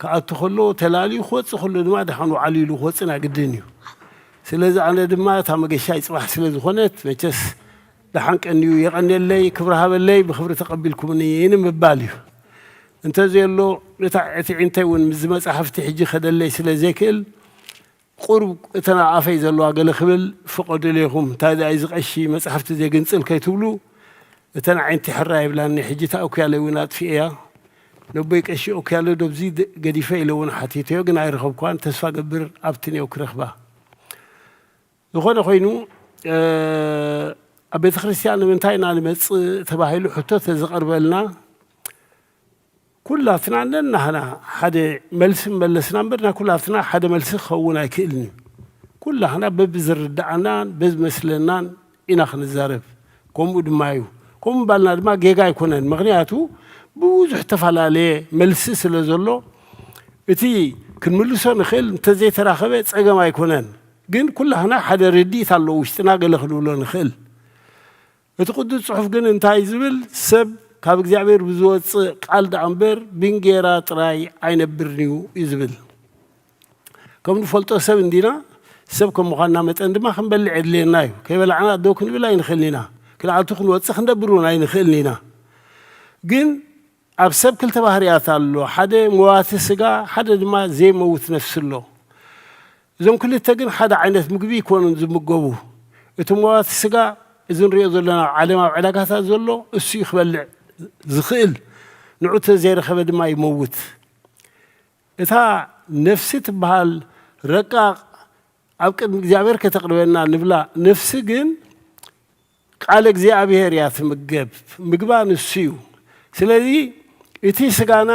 ክኣቱ ከሎ ተላልዩ፣ ክወጽእ ከሎ ድማ ደሓን ውዓሉ ኢሉ ክወጽእ ናይ ግድን እዩ። ስለዚ ኣነ ድማ እታ መገሻይ ጽባሕ ስለ ዝኾነት፣ መቸስ ደሓን ቀንዩ፣ የቐንየለይ፣ ክብሪ ሃበለይ፣ ብኽብሪ ተቐቢልኩምኒ ንምባል እዩ። እንተዘየሎ፣ እታ እቲ ዒንተይ እውን ምስዚ መጻሕፍቲ ሕጂ ከደለይ ስለ ዘይክእል፣ ቁሩብ እተን ኣብ ኣፈይ ዘለዋ ገለ ክብል ፍቐዱለይኹም። እንታይ ደኣ እዚ ቀሺ መጻሕፍቲ ዘይግንጽል ከይትብሉ፣ እተን ኣዒንቲ ሕራይ ይብላኒ። ሕጂ እታ ኣኩያለይ እውን ኣጥፊኤያ። ነቦይ ቀሺ ኣኩያለ ዶብዚ ደ-፣ ገዲፈ ኢለ እውን ሓቲተዮ፣ ግን ኣይረኸብኳን። ተስፋ ገብር ኣብቲ ኔው ክረኽባ። ዝኾነ ኮይኑ፣ እ፣ ኣብ ቤተ ክርስቲያን ንምንታይ ኢና ንመጽእ ተባሂሉ ሕቶ ተዝቐርበልና፣ ኩላትና ነናህና ሓደ መልሲ መለስና እምበር፣ ናይ ኩላትና ሓደ መልሲ ክኸውን ኣይክእልን እዩ። ኩላህና በብዝርድኣናን በዝመስለናን ኢና ክንዛረብ። ከምኡ ድማ እዩ። ከምኡ ባልና ድማ ጌጋ ኣይኮነን። ምኽንያቱ፣ ብዙሕ ተፈላለየ መልሲ ስለ ዘሎ፣ እቲ ክንምልሶ ንኽእል እንተዘይተራኸበ ጸገም ኣይኮነን። ግን ኩላህና ሓደ ርድኢት ኣሎ ውሽጥና፣ ገለ ክንብሎ ንኽእል። እቲ ቅዱስ ጽሑፍ ግን እንታይ ዝብል? ሰብ ካብ እግዚኣብሔር ብዝወጽእ ቃል ደኣ እምበር ብእንጌራ ጥራይ ኣይነብርን እዩ እዩ ዝብል። ከም ንፈልጦ ሰብ እንዲና፣ ሰብ ከም ምዃንና መጠን ድማ ክንበልዕ የድልየና እዩ። ከይበላዕና ደው ክንብል ኣይንኽእልን ኢና። ክንኣቱ ክንወጽእ ክንነብር እውን ኣይንኽእልን ኢና። ግን ኣብ ሰብ ክልተ ባህርያት ኣሎ። ሓደ መዋቲ ስጋ፣ ሓደ ድማ ዘይመውት ነፍሲ ኣሎ። እዞም ክልተ ግን ሓደ ዓይነት ምግቢ ይኮኑን ዝምገቡ። እቲ መዋቲ ስጋ፣ እዚ ንሪኦ ዘለና ዓለም ኣብ ዕዳጋታት ዘሎ፣ እሱ እዩ ክበልዕ ዝኽእል። ንዑ ተዘይረኸበ ድማ ይመውት። እታ ነፍሲ ትበሃል ረቃቕ ኣብ ቅድሚ እግዚኣብሔር ከተቕርበና ንብላ ነፍሲ ግን ቃል እግዚኣብሔር እያ ትምገብ። ምግባ ንሱ እዩ። ስለዚ እቲ ስጋና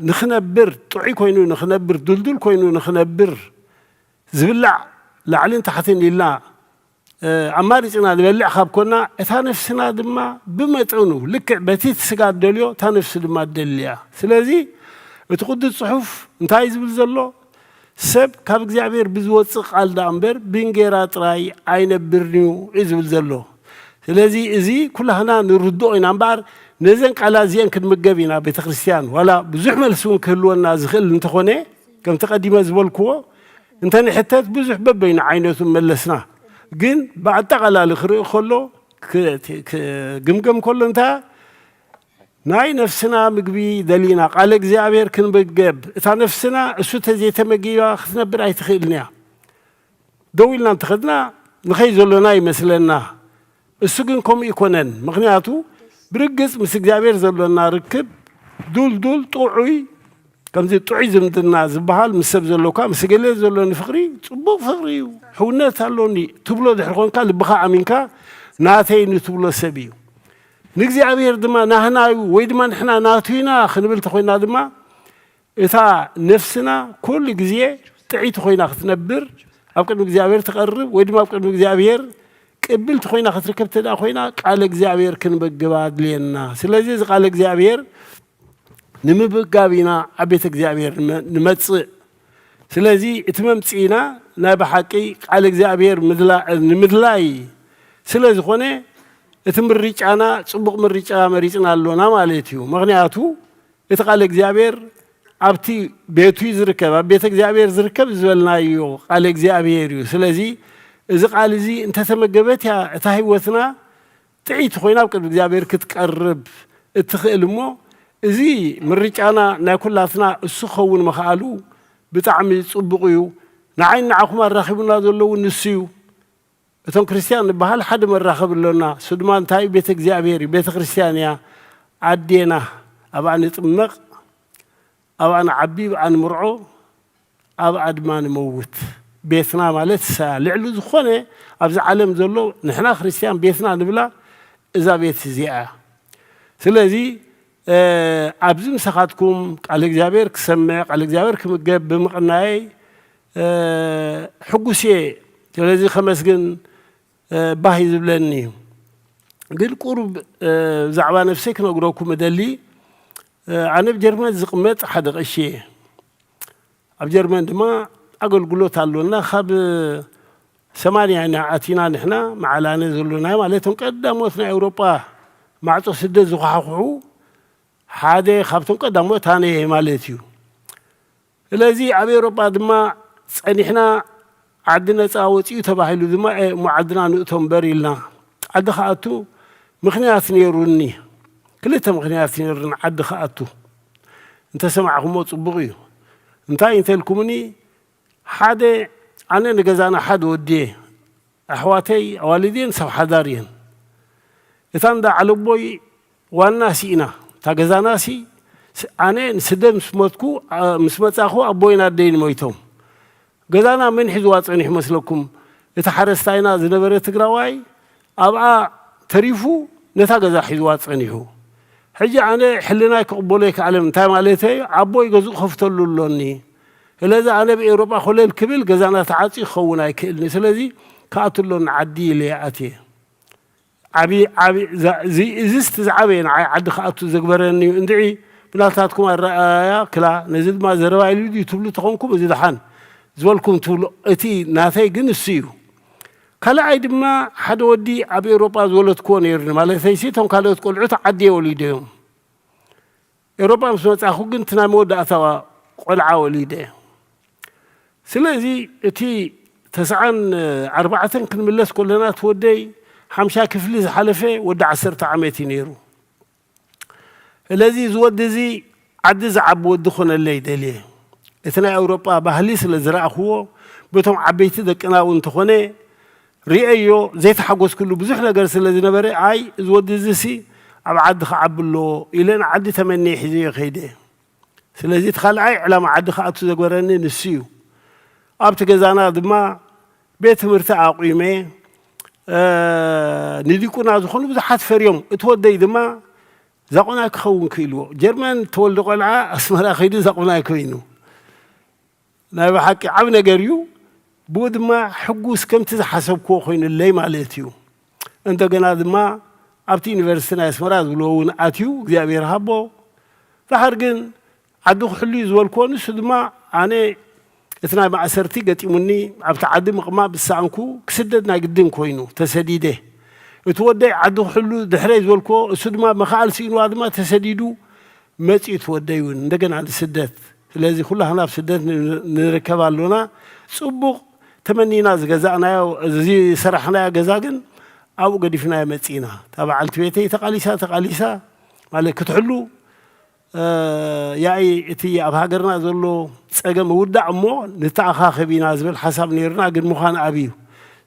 ንኽነብር፣ ጥዑይ ኮይኑ ንኽነብር፣ ድልዱል ኮይኑ ንኽነብር፣ ዝብላዕ ላዕልን ታሕትን ኢልና፣ እ፣ ኣማሪጽና ንበልዕ ካብ ኮና፣ እታ ነፍስና ድማ ብመጠኑ፣ ልክዕ በቲ እቲ ስጋ እትደልዮ፣ እታ ነፍሲ ድማ ትደሊ እያ። ስለዚ እቲ ቅዱስ ጽሑፍ እንታይ እዩ ዝብል ዘሎ? ሰብ ካብ እግዚኣብሔር ብዝወጽእ ቃል ደኣ እምበር ብእንጌራ ጥራይ ኣይነብርን እዩ እዩ ዝብል ዘሎ። ስለዚ እዚ ኩላህና ንርድኦ ኢና እምበኣር፣ ነዘን ቃላት እዚአን ክንምገብ ኢና። ቤተ ክርስቲያን ዋላ ብዙሕ መልሲ እውን ክህልወና ዝኽእል እንተኾነ፣ ከምቲ ቀዲመ ዝበልክዎ፣ እንተ ንሕተት ብዙሕ በበይኑ ዓይነቱ መለስና። ግን ብኣጠቓላሊ ክርኢ ከሎ፣ ክ-፣ ክግምገም ከሎ እንታይ ናይ ነፍስና ምግቢ ደሊና፣ ቃለ እግዚኣብሔር ክንምገብ፣ እታ ነፍስና እሱ ተዘይተመጊባ ክትነብር ኣይትኽእልን እያ። ደው ኢልና እንተኸድና ንኸይ ዘሎና ይመስለና። እሱ ግን ከምኡ ይኮነን። ምኽንያቱ ብርግጽ ምስ እግዚኣብሔር ዘሎና ርክብ ዱልዱል፣ ጥዑይ፣ ከምዚ ጥዑይ ዝምድና ዝበሃል ምስ ሰብ ዘሎካ፣ ምስ ገለ ዘሎኒ ፍቕሪ ጽቡቕ ፍቕሪ እዩ፣ ሕውነት ኣሎኒ ትብሎ ድሕሪ ኮንካ፣ ልብኻ ኣሚንካ ናተይ ንትብሎ ሰብ እዩ። ንእግዚኣብሔር ድማ ናህና እዩ ወይ ድማ ንሕና ናቱ ኢና ክንብል እንተኾይና ድማ፣ እታ ነፍስና ኩሉ ግዜ ጥዕይቲ ኮይና ክትነብር፣ ኣብ ቅድሚ እግዚኣብሔር ትቐርብ ወይ ድማ ኣብ ቅድሚ እግዚኣብሔር ቅብልቲ ኮይና ክትርከብ እንተ ደኣ ኮይና፣ ቃለ እግዚኣብሔር ክንምገባ ኣድልየና። ስለዚ እዚ ቃለ እግዚኣብሔር ንምምጋብ ኢና ኣብ ቤተ እግዚኣብሔር ንመ-፣ ንመጽእ። ስለዚ እቲ መምጽኢና ናይ ብሓቂ ቃል እግዚኣብሔር ምድላ-፣ ንምድላይ ስለ ዝኾነ፣ እቲ ምርጫና ጽቡቕ ምርጫ መሪጽና ኣሎና ማለት እዩ። ምኽንያቱ እቲ ቃል እግዚኣብሔር ኣብቲ ቤቱ እዩ ዝርከብ፣ ኣብ ቤተ እግዚኣብሔር ዝርከብ ዝበልናዮ ቃል እግዚኣብሔር እዩ። ስለዚ እዚ ቃል እዚ እንተተመገበት እያ እታ ህይወትና ጥዕይቲ ኮይና ኣብ ቅድሚ እግዚኣብሔር ክትቀርብ እትኽእል እሞ፣ እዚ ምርጫና ናይ ኩላትና እሱ ክኸውን ምኽኣሉ ብጣዕሚ ጽቡቕ እዩ። ንዓይን ንዓኹም ኣራኺቡና ዘሎ እውን ንሱ እዩ። እቶም ክርስትያን ንበሃል ሓደ መራኸቢ ኣሎና። እሱ ድማ እንታይ እዩ? ቤተ እግዚኣብሔር እዩ። ቤተ ክርስትያን እያ ኣዴና። ኣብኣ ንጥመቕ፣ ኣብኣ ንዓቢ፣ ኣብኣ ንምርዖ፣ ኣብኣ ድማ ንመውት። ቤትና ማለት እሳ እያ። ልዕሊ ዝኾነ ኣብዚ ዓለም ዘሎ ንሕና ክርስትያን ቤትና ንብላ እዛ ቤት እዚኣ እያ። ስለዚ ኣብዚ ምሳኻትኩም ቃል እግዚኣብሔር ክሰምዕ ቃል እግዚኣብሔር ክምገብ ብምቕናየይ ሕጉስ እየ። ስለዚ ከመስግን ባህ እዩ ዝብለኒ እዩ። ግን ቁሩብ ብዛዕባ ነፍሰይ ክነግረኩም እደሊ። ኣነ ኣብ ጀርመን ዝቕመጥ ሓደ ቀሺ እየ። ኣብ ጀርመን ድማ ኣገልግሎት ኣሎና። ካብ ሰማንያ ኢና ኣቲና ንሕና መዓላነ ዘሎና ማለት እቶም ቀዳሞት ናይ ኤውሮጳ ማዕጾ ስደት ዝኳሓኩሑ ሓደ ካብቶም ቀዳሞት ኣነ እየ ማለት እዩ። ስለዚ ኣብ ኤውሮጳ ድማ ጸኒሕና ዓዲ ነጻ ወጺኡ ተባሂሉ ድማ እሞ ዓድና ንእቶ እምበር ኢልና ዓዲ ክኣቱ ምኽንያት ነይሩኒ። ክልተ ምኽንያት ነይሩኒ ዓዲ ክኣቱ። እንተሰማዕኹሞ ጽቡቕ እዩ። እንታይ እንተልኩምኒ ሓደ ኣነ ንገዛና ሓደ ወዲ እየ። ኣሕዋተይ ኣዋልድ እየን ሰብ ሓዳር እየን። እታ እንዳ ዓለቦይ ዋና ሲ ኢና እታ ገዛና ሲ ኣነ ንስደት ምስ መትኩ ምስ መጻኹ ኣቦይን ኣደይን ሞይቶም። ገዛና መን ሒዝዋ ጸኒሑ መስለኩም? እቲ ሓረስታይና ዝነበረ ትግራዋይ ኣብኣ ተሪፉ ነታ ገዛ ሒዝዋ ጸኒሑ። ሕጂ ኣነ ሕልናይ ክቕበሎ ኣይከኣለን። እንታይ ማለተይ? ኣቦይ ገዝኡ ከፍተሉ ኣሎኒ። ስለዚ ኣነ ብኤውሮጳ ኮለል ክብል ገዛና ተዓጽዩ ክኸውን ኣይክእልን እዩ። ስለዚ ክኣቱ ኣሎኒ ዓዲ ኢለ እየ ኣትየ። ዓቢ ዓቢ እዚስ እቲ ዝዓበየ ንዓይ ዓዲ ክኣቱ ዘግበረኒ እዩ። እንድዒ ብናታትኩም ኣረኣእያ ክላ ነዚ ድማ ዘረባ ኢሉ ድዩ ትብሉ ተኾንኩም እዚ ደሓን ዝበልኩም ትብሉ እቲ ናተይ ግን እሱ እዩ። ካልኣይ ድማ ሓደ ወዲ ኣብ ኤውሮጳ ዝወለድክዎ ነይሩኒ ማለተይሲ እቶም ካልኦት ቆልዑት ዓዲ እየ ወሊደዮም። ኤውሮጳ ምስ መጻኹ ግን እቲ ናይ መወዳእታ ቆልዓ ወሊደ። ስለዚ እቲ ተስዓን ኣርባዕተን ክንምለስ ከለና እቲ ወደይ ሓምሻ ክፍሊ ዝሓለፈ ወዲ ዓሰርተ ዓመት እዩ ነይሩ። ስለዚ እዚ ወዲ እዚ ዓዲ ዝዓቢ ወዲ ኮነለይ ደልየ። እቲ ናይ ኣውሮጳ ባህሊ ስለ ዝረኣኽዎ በቶም ዓበይቲ ደቅና እውን እንተኾነ ርእየዮ ዘይተሓጎስኩሉ ብዙሕ ነገር ስለ ዝነበረ ኣይ እዚ ወዲ እዚሲ ኣብ ዓዲ ክዓቢ ኣለዎ ኢለ ንዓዲ ተመንየ ሒዘዮ ከይደ። ስለዚ እቲ ካልኣይ ዕላማ ዓዲ ክኣቱ ዘግበረኒ ንሱ እዩ። ኣብቲ ገዛና ድማ ቤት ትምህርቲ ኣቑመ። ንዲቁና ዝኾኑ ብዙሓት ፈርዮም። እቲ ወደይ ድማ ዛቑናይ ክኸውን ክኢልዎ። ጀርመን ተወልደ ቆልዓ ኣስመራ ከይዱ ዛቑናይ ኮይኑ። ናይ ብሓቂ ዓብ ነገር እዩ። ብኡ ድማ ሕጉስ ከምቲ ዝሓሰብክዎ ኮይኑለይ ማለት እዩ። እንደገና ድማ ኣብቲ ዩኒቨርሲቲ ናይ ኣስመራ ዝብልዎ እውን ኣትዩ እግዚኣብሔር ሃቦ። ድሓር ግን ዓዲ ክሕሉ እዩ ዝበልክዎ። ንሱ ድማ ኣነ እቲ ናይ ማእሰርቲ ገጢሙኒ ኣብቲ ዓዲ ምቕማጥ ዝሰኣንኩ ክስደድ ናይ ግድን ኮይኑ ተሰዲደ። እቲ ወደይ ዓዲ ክሕሉ ድሕረይ ዝበልክዎ እሱ ድማ መኽኣል ስኢንዋ ድማ ተሰዲዱ መጺኡ እቲ ወደይ እውን እንደገና ንስደት። ስለዚ ኩላህና ኣብ ስደት ንርከብ ኣሎና። ጽቡቕ ተመኒና ዝገዛእናዮ ዝሰራሕናዮ ገዛ ግን ኣብኡ ገዲፍናዮ መጺእና። እታ በዓልቲ ቤተይ ተቓሊሳ ተቓሊሳ ማለት ክትሕሉ ያኢ እቲ ኣብ ሃገርና ዘሎ ጸገም ይውዳእ እሞ ንተኣኻኸብ ኢና ዝብል ሓሳብ ነይርና። ግን ምዃን ኣብዩ።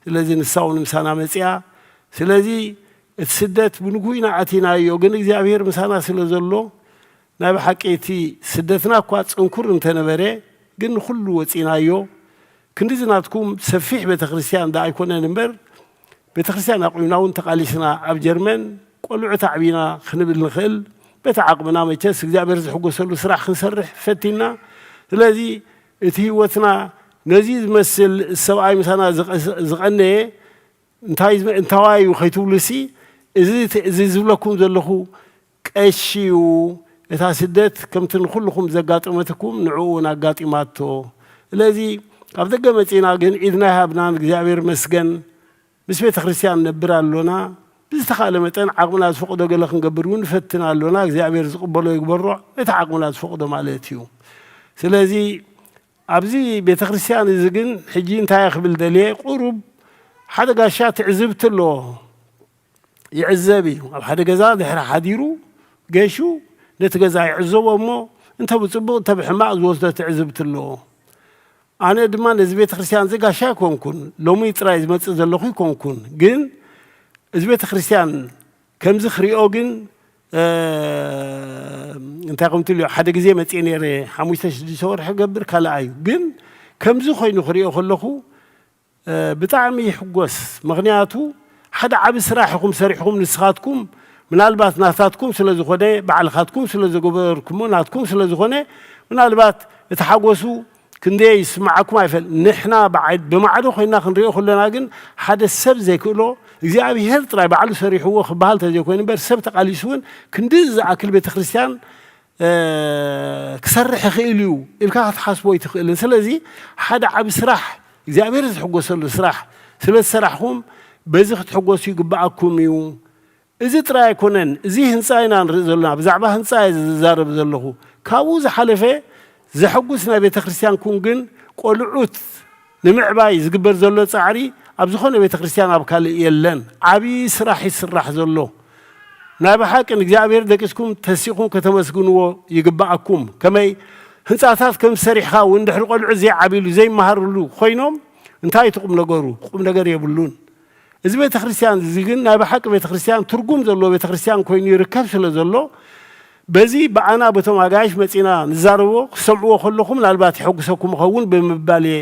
ስለዚ ንሳ እውን ምሳና መጺኣ። ስለዚ እቲ ስደት ብንግሁ ኢና ኣቲናዮ። ግን እግዚኣብሔር ምሳና ስለ ዘሎ ናይ ብሓቂ እቲ ስደትና እኳ ጽንኩር እንተነበረ ግን ንኹሉ ወጺናዮ። ክንድዚ ናትኩም ሰፊሕ ቤተክርስትያን ዳ ኣይኮነን እምበር ቤተክርስትያን ኣቑምና እውን ተቓሊስና ኣብ ጀርመን ቆልዑት ኣዕቢና ክንብል ንኽእል በቲ ዓቕምና መቸስ እግዚኣብሔር ዝሕጎሰሉ ስራሕ ክንሰርሕ ፈቲና። ስለዚ እቲ ህይወትና ነዚ ዝመስል ሰብኣይ ምሳና ዝቐነየ እንታይ እንታዋይ እዩ ከይትብሉሲ እዚ ዝብለኩም ዘለኹ ቀሺ እዩ። እታ ስደት ከምቲ ንኹልኹም ዘጋጠመትኩም ንዕኡ እውን ኣጋጢማቶ። ስለዚ ካብ ደገ መጺና ግን ኢድና ይሃብና ንእግዚኣብሔር መስገን ምስ ቤተ ክርስቲያን ነብር ኣሎና። ብዝተኻእለ መጠን ዓቕምና ዝፈቕዶ ገለ ክንገብር እውን ንፈትን ኣሎና። እግዚኣብሔር ዝቕበሎ ይግበሮ እቲ ዓቕምና ዝፈቕዶ ማለት እዩ። ስለዚ ኣብዚ ቤተ ክርስቲያን እዚ ግን ሕጂ እንታይ ክብል ደልየ ቁሩብ ሓደ ጋሻ ትዕዝብቲ ኣለዎ። ይዕዘብ እዩ። ኣብ ሓደ ገዛ ድሕሪ ሓዲሩ ገሹ ነቲ ገዛ ይዕዘቦ እሞ እንተ ብጽቡቕ እንተ ብሕማቕ ዝወስዶ ትዕዝብቲ ኣለዎ። ኣነ ድማ ነዚ ቤተ ክርስቲያን እዚ ጋሻ ኣይኮንኩን፣ ሎሚ ጥራይ ዝመጽእ ዘለኹ ኣይኮንኩን። ግን እዚ ቤተ ክርስቲያን ከምዚ ክሪኦ ግን እንታይ ከም ትልዮ ሓደ ግዜ መጽእ ነይረ ሓሙሽተ ሽዱሽተ ወርሒ ገብር ካልኣ እዩ። ግን ከምዚ ኮይኑ ክሪኦ ከለኹ ብጣዕሚ ይሕጎስ። ምኽንያቱ ሓደ ዓቢ ስራሕ ኢኹም ሰሪሕኹም ንስኻትኩም፣ ምናልባት ናታትኩም ስለ ዝኾነ፣ ባዕልኻትኩም ስለ ዘገበርኩሞ፣ ናትኩም ስለ ዝኾነ፣ ምናልባት እቲ ሓጎሱ ክንደይ ይስምዓኩም ኣይፈል። ንሕና ብዓይ-፣ ብማዕዶ ኮይና ክንሪኦ ከለና ግን ሓደ ሰብ ዘይክእሎ እግዚኣብሔር ጥራይ ባዕሉ ሰሪሕዎ ክበሃል ተዘይኮይኑ እምበር ሰብ ተቓሊሱ እውን ክንዲ ዝኣክል ቤተክርስትያን እ፣ ክሰርሕ ይኽእል እዩ ኢልካ ክትሓስቦ ኣይትኽእልን። ስለዚ ሓደ ዓቢ ስራሕ እግዚኣብሔር ዝሕጎሰሉ ስራሕ ስለ ዝሰራሕኹም በዚ ክትሕጎሱ ይግብኣኩም እዩ። እዚ ጥራይ ኣይኮነን። እዚ ህንጻ ኢና ንርኢ ዘለና። ብዛዕባ ህንጻ እየ ዝዛረብ ዘለኹ። ካብኡ ዝሓለፈ ዘሐጉስ ናይ ቤተ ክርስቲያንኩም ግን ቆልዑት ንምዕባይ ዝግበር ዘሎ ጻዕሪ ኣብ ዝኾነ ቤተ ክርስቲያን ኣብ ካልእ የለን። ዓቢ ስራሕ ይስራሕ ዘሎ። ናይ ብሓቂ ንእግዚኣብሔር ደቂስኩም ተሲእኩም ከተመስግንዎ ይግብኣኩም። ከመይ ህንጻታት ከም ሰሪሕኻ እውን ድሕሪ ቆልዑ ዘይዓብሉ ዘይመሃርሉ ኮይኖም እንታይ እቲ ቁም ነገሩ? ቁም ነገር የብሉን። እዚ ቤተ ክርስቲያን እዚ ግን ናይ ብሓቂ ቤተ ክርስቲያን ትርጉም ዘለዎ ቤተ ክርስቲያን ኮይኑ ይርከብ ስለ ዘሎ በዚ ብኣና በቶም ኣጋይሽ መጺና ንዛረቦ ክሰምዕዎ ከለኹ ምናልባት ይሐጉሰኩም ይኸውን ብምባል እየ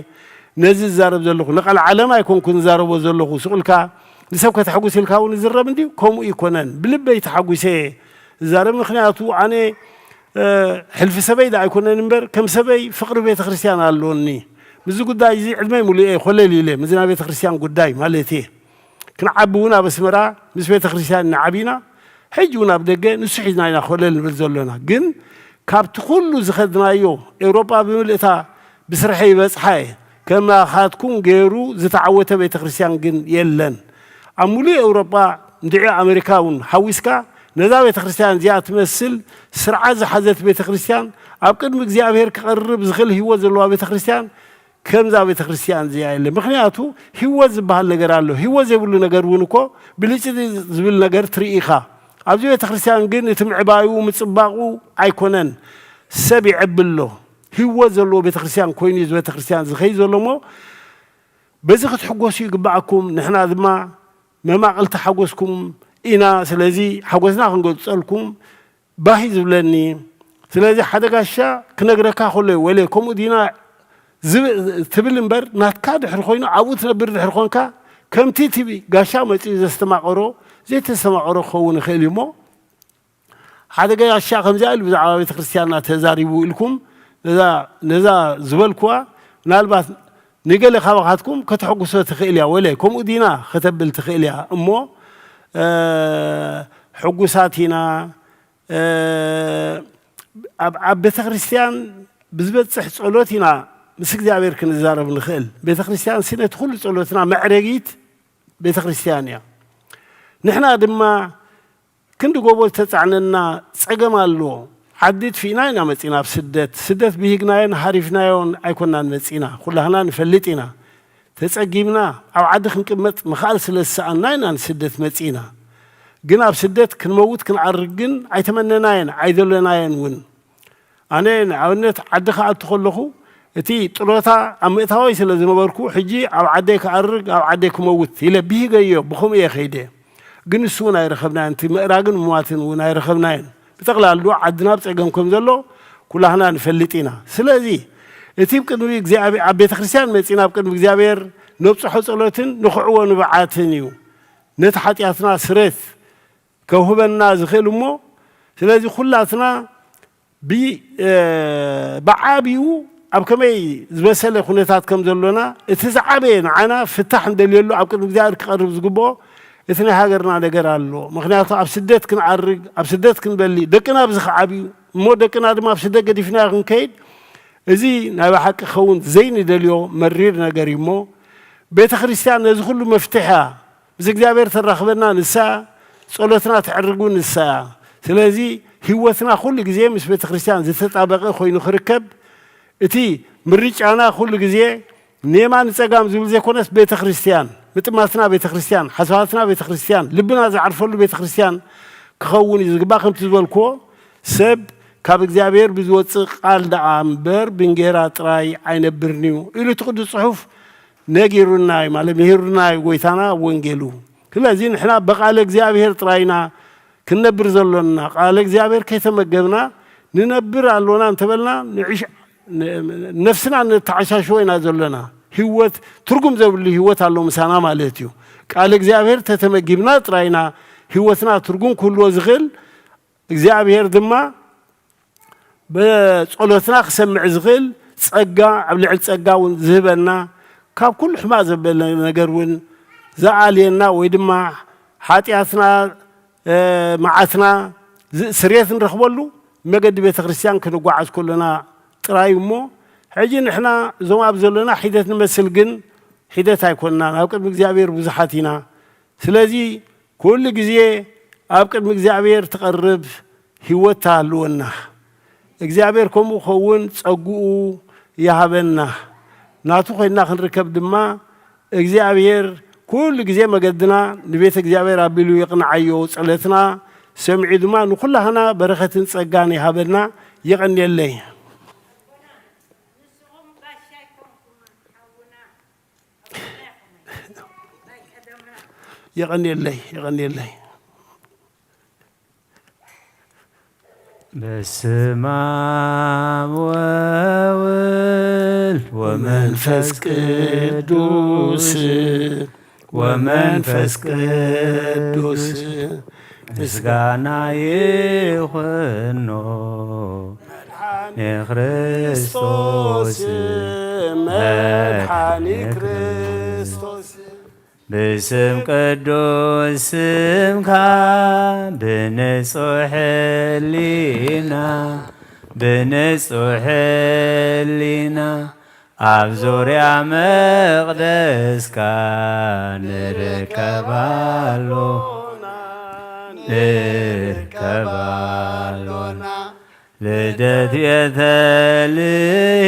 ነዚ ዝዛረብ ዘለኹ። ንቃል ዓለም ኣይኮንኩ ንዛረቦ ዘለኹ። ስቕ ኢልካ ንሰብ ከተሐጉስ ኢልካ እውን ዝረብ እንድዩ ከምኡ ይኮነን። ብልበይ ተሓጒሰ እየ ዝዛረብ። ምኽንያቱ ኣነ እ፣ ሕልፊ ሰበይ ዳ ኣይኮነን እምበር ከም ሰበይ ፍቕሪ ቤተ ክርስቲያን ኣለኒ። ምስዚ ጉዳይ እዚ ዕድመይ ሙሉእ እየ ኮለል ኢለ ምስዚ ናይ ቤተ ክርስቲያን ጉዳይ ማለት እየ። ክንዓቢ እውን ኣብ ኣስመራ ምስ ቤተ ክርስቲያን ኢና ዓቢና። ሕጂ እውን ኣብ ደገ ንሱ ሒዝና ኢና ኮለል ንብል ዘሎና። ግን ካብቲ ኩሉ ዝኸድናዮ ኤውሮጳ ብምልእታ ብስርሐይ ይበጽሓ እየ። ከማኻትኩም ገይሩ ዝተዓወተ ቤተ ክርስቲያን ግን የለን። ኣብ ሙሉእ ኤውሮጳ እንድዒ ኣመሪካ እውን ሓዊስካ ነዛ ቤተ ክርስቲያን እዚኣ ትመስል ስርዓት ዝሓዘት ቤተ ክርስቲያን ኣብ ቅድሚ እግዚኣብሔር ክቐርብ ዝኽእል ህይወት ዘለዋ ቤተ ክርስቲያን ከምዛ ቤተ ክርስቲያን እዚኣ የለ። ምኽንያቱ ህይወት ዝበሃል ነገር ኣሎ። ህይወት ዘይብሉ ነገር እውን እኮ ብልጭ ዝብል ነገር ትርኢ ኢኻ። ኣብዚ ቤተ ክርስቲያን ግን እቲ ምዕባዩ ምጽባቑ ኣይኮነን። ሰብ ይዕቢ ኣሎ። ህይወት ዘለዎ ቤተ ክርስቲያን ኮይኑ እዩ እዚ ቤተ ክርስቲያን ዝኸይድ ዘሎ እሞ በዚ ክትሕጎሱ ይግብኣኩም። ንሕና ድማ መማቕልቲ ሓጎስኩም ኢና። ስለዚ ሓጎስና ክንገልጸልኩም ባሂ ዝብለኒ። ስለዚ ሓደ ጋሻ ክነግረካ ከሎ እዩ፣ ወለ ከምኡ ዲና ዝብ-፣ ትብል እምበር ናትካ ድሕሪ ኮይኑ ኣብኡ ትነብር ድሕሪ ኮንካ ከምቲ እቲ ጋሻ መጺኡ ዘስተማቐሮ ዘይተስተማቐሮ ክኸውን ይኽእል እዩ እሞ ሓደ ጋሻ ከምዚኣ ኢሉ ብዛዕባ ቤተ ክርስቲያንና ተዛሪቡ ኢልኩም ነዛ፣ ነዛ ዝበልኩዋ ምናልባት ንገለ ካባኻትኩም ከተሐጉሶ ትኽእል እያ፣ ወለ ከምኡ ዲና ከተብል ትኽእል እያ። እሞ፣ እ፣ ሕጉሳት ኢና። እ፣ ኣብ፣ ኣብ ቤተ ክርስቲያን ብዝበጽሕ ጸሎት ኢና ምስ እግዚኣብሔር ክንዛረብ ንኽእል። ቤተ ክርስቲያን ሲ ነቲ ኩሉ ጸሎትና መዕረጊት ቤተ ክርስቲያን እያ። ንሕና ድማ ክንዲ ጎቦ ዝተጻዕነና ጸገም ኣሎ። ዓዲ ጥፊእና ኢና መጺና ኣብ ስደት። ስደት ብሂግናዮን ሃሪፍናዮን ኣይኮናን መጺና። ኩላህና ንፈልጥ ኢና። ተጸጊምና ኣብ ዓዲ ክንቅመጥ ምኽኣል ስለ ዝሰኣንና ኢና ንስደት መጺና። ግን ኣብ ስደት ክንመውት ክንዓርግ ግን ኣይተመነናየን ኣይደለናየን እውን። ኣነ ንኣብነት ዓዲ ክኣቱ ከለኹ እቲ ጥሮታ ኣብ ምእታወይ ስለ ዝነበርኩ ሕጂ ኣብ ዓደይ ክኣርግ ኣብ ዓደይ ክመውት ኢለ ብሂገዮ ብኸምኡ እየ ከይደ። ግን ንሱ እውን ኣይረኸብናዮን፣ እቲ ምእራግን ምሟትን እውን ኣይረኸብናዮን። ብጠቕላሉ ዓድና ኣብ ጸገም ከም ዘሎ ኩላህና ንፈልጥ ኢና። ስለዚ እቲ ኣብ ቅድሚ እግዚኣብሔር፣ ኣብ ቤተ ክርስቲያን መጺና ኣብ ቅድሚ እግዚኣብሔር ነብጽሖ ጸሎትን ንኽዕዎ ንብዓትን እዩ ነቲ ሓጢኣትና ስረት ከውህበና ዝኽእል እሞ፣ ስለዚ ኩላትና ብ-፣ እ፣ ብዓቢኡ ኣብ ከመይ ዝበሰለ ኩነታት ከም ዘሎና፣ እቲ ዝዓበየ ንዓና ፍታሕ እንደልየሉ ኣብ ቅድሚ እግዚኣብሔር ክቐርብ ዝግብኦ እቲ ናይ ሃገርና ነገር ኣሎ። ምኽንያቱ ኣብ ስደት ክንዓርግ፣ ኣብ ስደት ክንበሊ፣ ደቅና ኣብዚ ክዓብዩ፣ እሞ ደቅና ድማ ኣብ ስደት ገዲፍና ክንከይድ፣ እዚ ናይ ብሓቂ ክኸውን ዘይንደልዮ መሪር ነገር እዩ እሞ፣ ቤተ ክርስቲያን ነዚ ኩሉ መፍትሕ እያ። ምስ እግዚኣብሔር ተራኽበና ንሳ፣ ጸሎትና ትዕርጉ ንሳ እያ። ስለዚ ህይወትና ኩሉ ግዜ ምስ ቤተ ክርስቲያን ዝተጣበቐ ኮይኑ ክርከብ፣ እቲ ምርጫና ኩሉ ግዜ ንየማን ንጸጋም ዝብል ዘይኮነስ ቤተ ክርስቲያን፣ ምጥማትና ቤተ ክርስቲያን፣ ሓሳባትና ቤተ ክርስቲያን፣ ልብና ዝዓርፈሉ ቤተ ክርስቲያን ክኸውን እዩ ዝግባእ። ከምቲ ዝበልክዎ ሰብ ካብ እግዚኣብሔር ብዝወጽእ ቃል ደኣ እምበር ብእንጌራ ጥራይ ኣይነብርን እዩ ኢሉ እቲ ቅዱስ ጽሑፍ ነጊሩና እዩ ማለት ምሂሩና እዩ ጎይታና ኣብ ወንጌሉ። ስለዚ ንሕና ብቃለ እግዚኣብሔር ጥራይ ኢና ክንነብር ዘሎና። ቃለ እግዚኣብሔር ከይተመገብና ንነብር ኣሎና እንተበልና ንዕሽ-፣ ን-፣ ነፍስና ነተዓሻሽዎ ኢና ዘሎና። ህይወት፣ ትርጉም ዘብሉ ህይወት ኣሎ ምሳና ማለት እዩ። ቃል እግዚኣብሔር ተተመጊብና ጥራይና ህይወትና ትርጉም ክህልዎ ዝኽእል። እግዚኣብሔር ድማ ብጸሎትና ክሰምዕ ዝኽእል ጸጋ፣ ኣብ ልዕሊ ጸጋ እውን ዝህበና፣ ካብ ኩሉ ሕማቕ ዘበለ ነገር እውን ዝኣልየና፣ ወይ ድማ ሓጢኣትና፣ እ፣ መዓትና ዝ-፣ ስርየት ንረኽበሉ መገዲ ቤተ ክርስቲያን ክንጓዓዝ ከሎና ጥራይ እሞ፣ ሕጂ ንሕና እዞም ኣብ ዘሎና ሒደት ንመስል፣ ግን ሒደት ኣይኮንናን። ኣብ ቅድሚ እግዚኣብሔር ብዙሓት ኢና። ስለዚ ኩሉ ግዜ ኣብ ቅድሚ እግዚኣብሔር ትቐርብ ህይወት ትሃልወና። እግዚኣብሔር ከምኡ ክኸውን ጸግኡ ይሃበና። ናቱ ኮይንና ክንርከብ ድማ እግዚኣብሔር ኩሉ ግዜ መገድና ንቤተ እግዚኣብሔር ኣቢሉ የቕንዓዮ። ጸለትና ሰሚዑ ድማ ንኹላህና በረኸትን ጸጋን ይሃበና። የቐንየለይ። የቐንየለይ፣ የቐንየለይ። በስመ አብ ወወልድ ወመንፈስ ቅዱስ፣ ወመንፈስ ቅዱስ ምስጋና ይኹኖ ንክርስቶስ መድሓኒ ክርስቶስ። ብስም ቅዱስ ስምካ ብንጹሕ ሕሊና፣ ብንጹሕ ሕሊና ኣብ ዙርያ መቕደስካ ንርከብ ኣሎና፣ ንርከብ ኣሎና። ልደት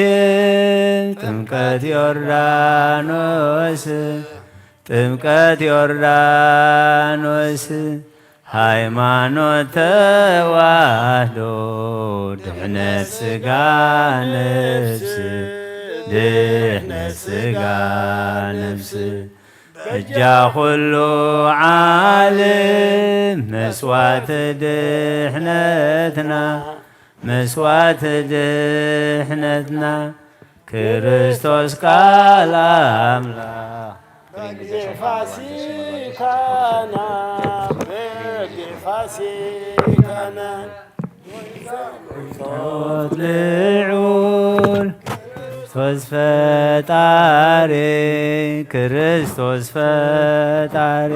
ቤተልሔም፣ ጥምቀት ዮርዳኖስ፣ ጥምቀት ዮርዳኖስ፣ ሃይማኖት ተዋህዶ፣ ድሕነት ስጋ ነፍስ፣ ድሕነት ስጋ ነፍስ፣ በጃ ኩሉ ዓለም መስዋዕቲ ድሕነትና፣ መስዋዕቲ ድሕነትና፣ ክርስቶስ ቃል ኣምላኽ። በጌ ፋሲካና፣ በጌ ፋሲካና። ጾት ልዑል ክርስቶስ ፈጣሪ፣ ክርስቶስ ፈጣሪ፣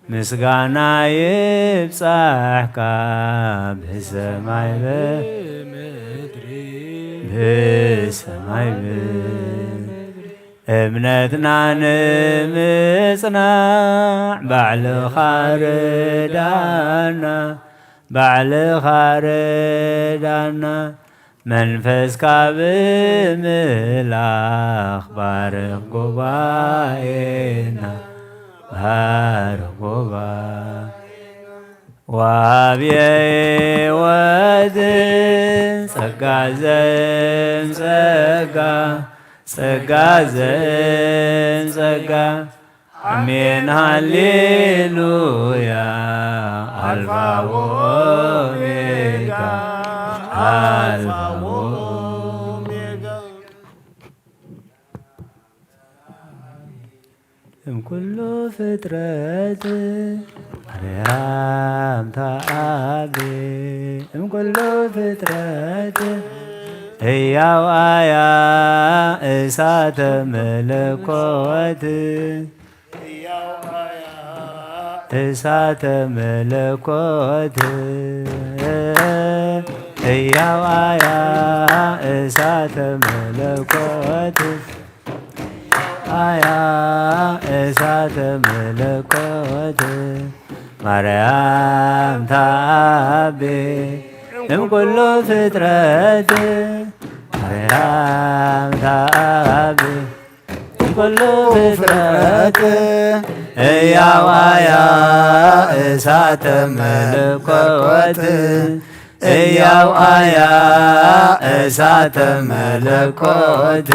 ምስጋና ይብጻሕካ ብሰማይ ብምድሪ፣ ብሰማይ ብምድሪ። እምነትና ንምጽናዕ ባዕልኻ ርዳና፣ ባዕልኻ ርዳና። መንፈስካ ብምልኣኽ ባርኽ ጉባኤና፣ ባርኽ ጉባኤና። ወሃቢ ሕይወት ጸጋ ዘእም ጸጋ፣ ጸጋ ዘእም ጸጋ። ኣሜን ሃሌሉያ። ኣልፋ ወኦሜጋ፣ ኣልፋ ወኦሜጋ። እም ኩሉ ፍጥረት ማርያም ተዓቢ፣ እም ኩሉ ፍጥረት ህያው ኣያ እሳተ መለኮት፣ እሳተ መለኮት፣ ህያው ኣያ እሳተ መለኮት፣ ኣያ እሳተ መለኮት ማርያም ተዓቢ እም ኩሉ ፍጥረት ማርያም ተዓቢ እም ኩሉ ፍጥረት ህያው ኣያ እሳተ መለኮት ህያው ኣያ እሳተ መለኮት፣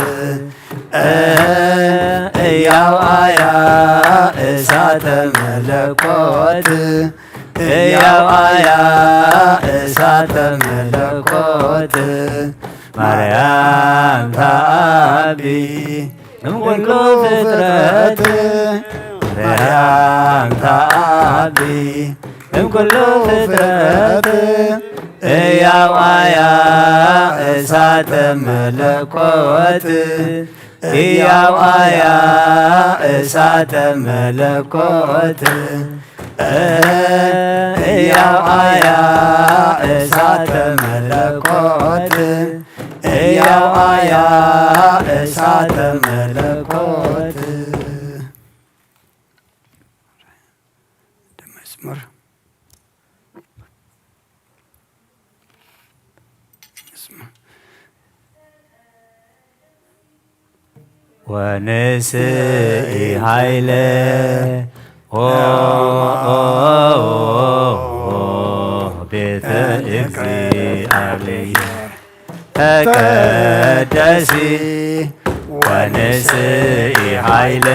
ህያው ኣያ እሳተ መለኮት፣ ህያው ኣያ እሳተ መለኮት፣ ማርያም ተዓቢ እምኩሉ ፍጥረት ርያም ተዓቢ፣ እምኩሉ ፍጥረት እያዋያ እሳተ መለኮት፣ እያዋያ እሳተ መለኮት፣ እያዋያ እሳተ መለኮት፣ እያዋያ እሳተ መለኮት። መዝሙር ወንስኢ ኃይለ ኦ ቤተ እግዚአብሔር ተቀደሲ ወንስኢ ኃይለ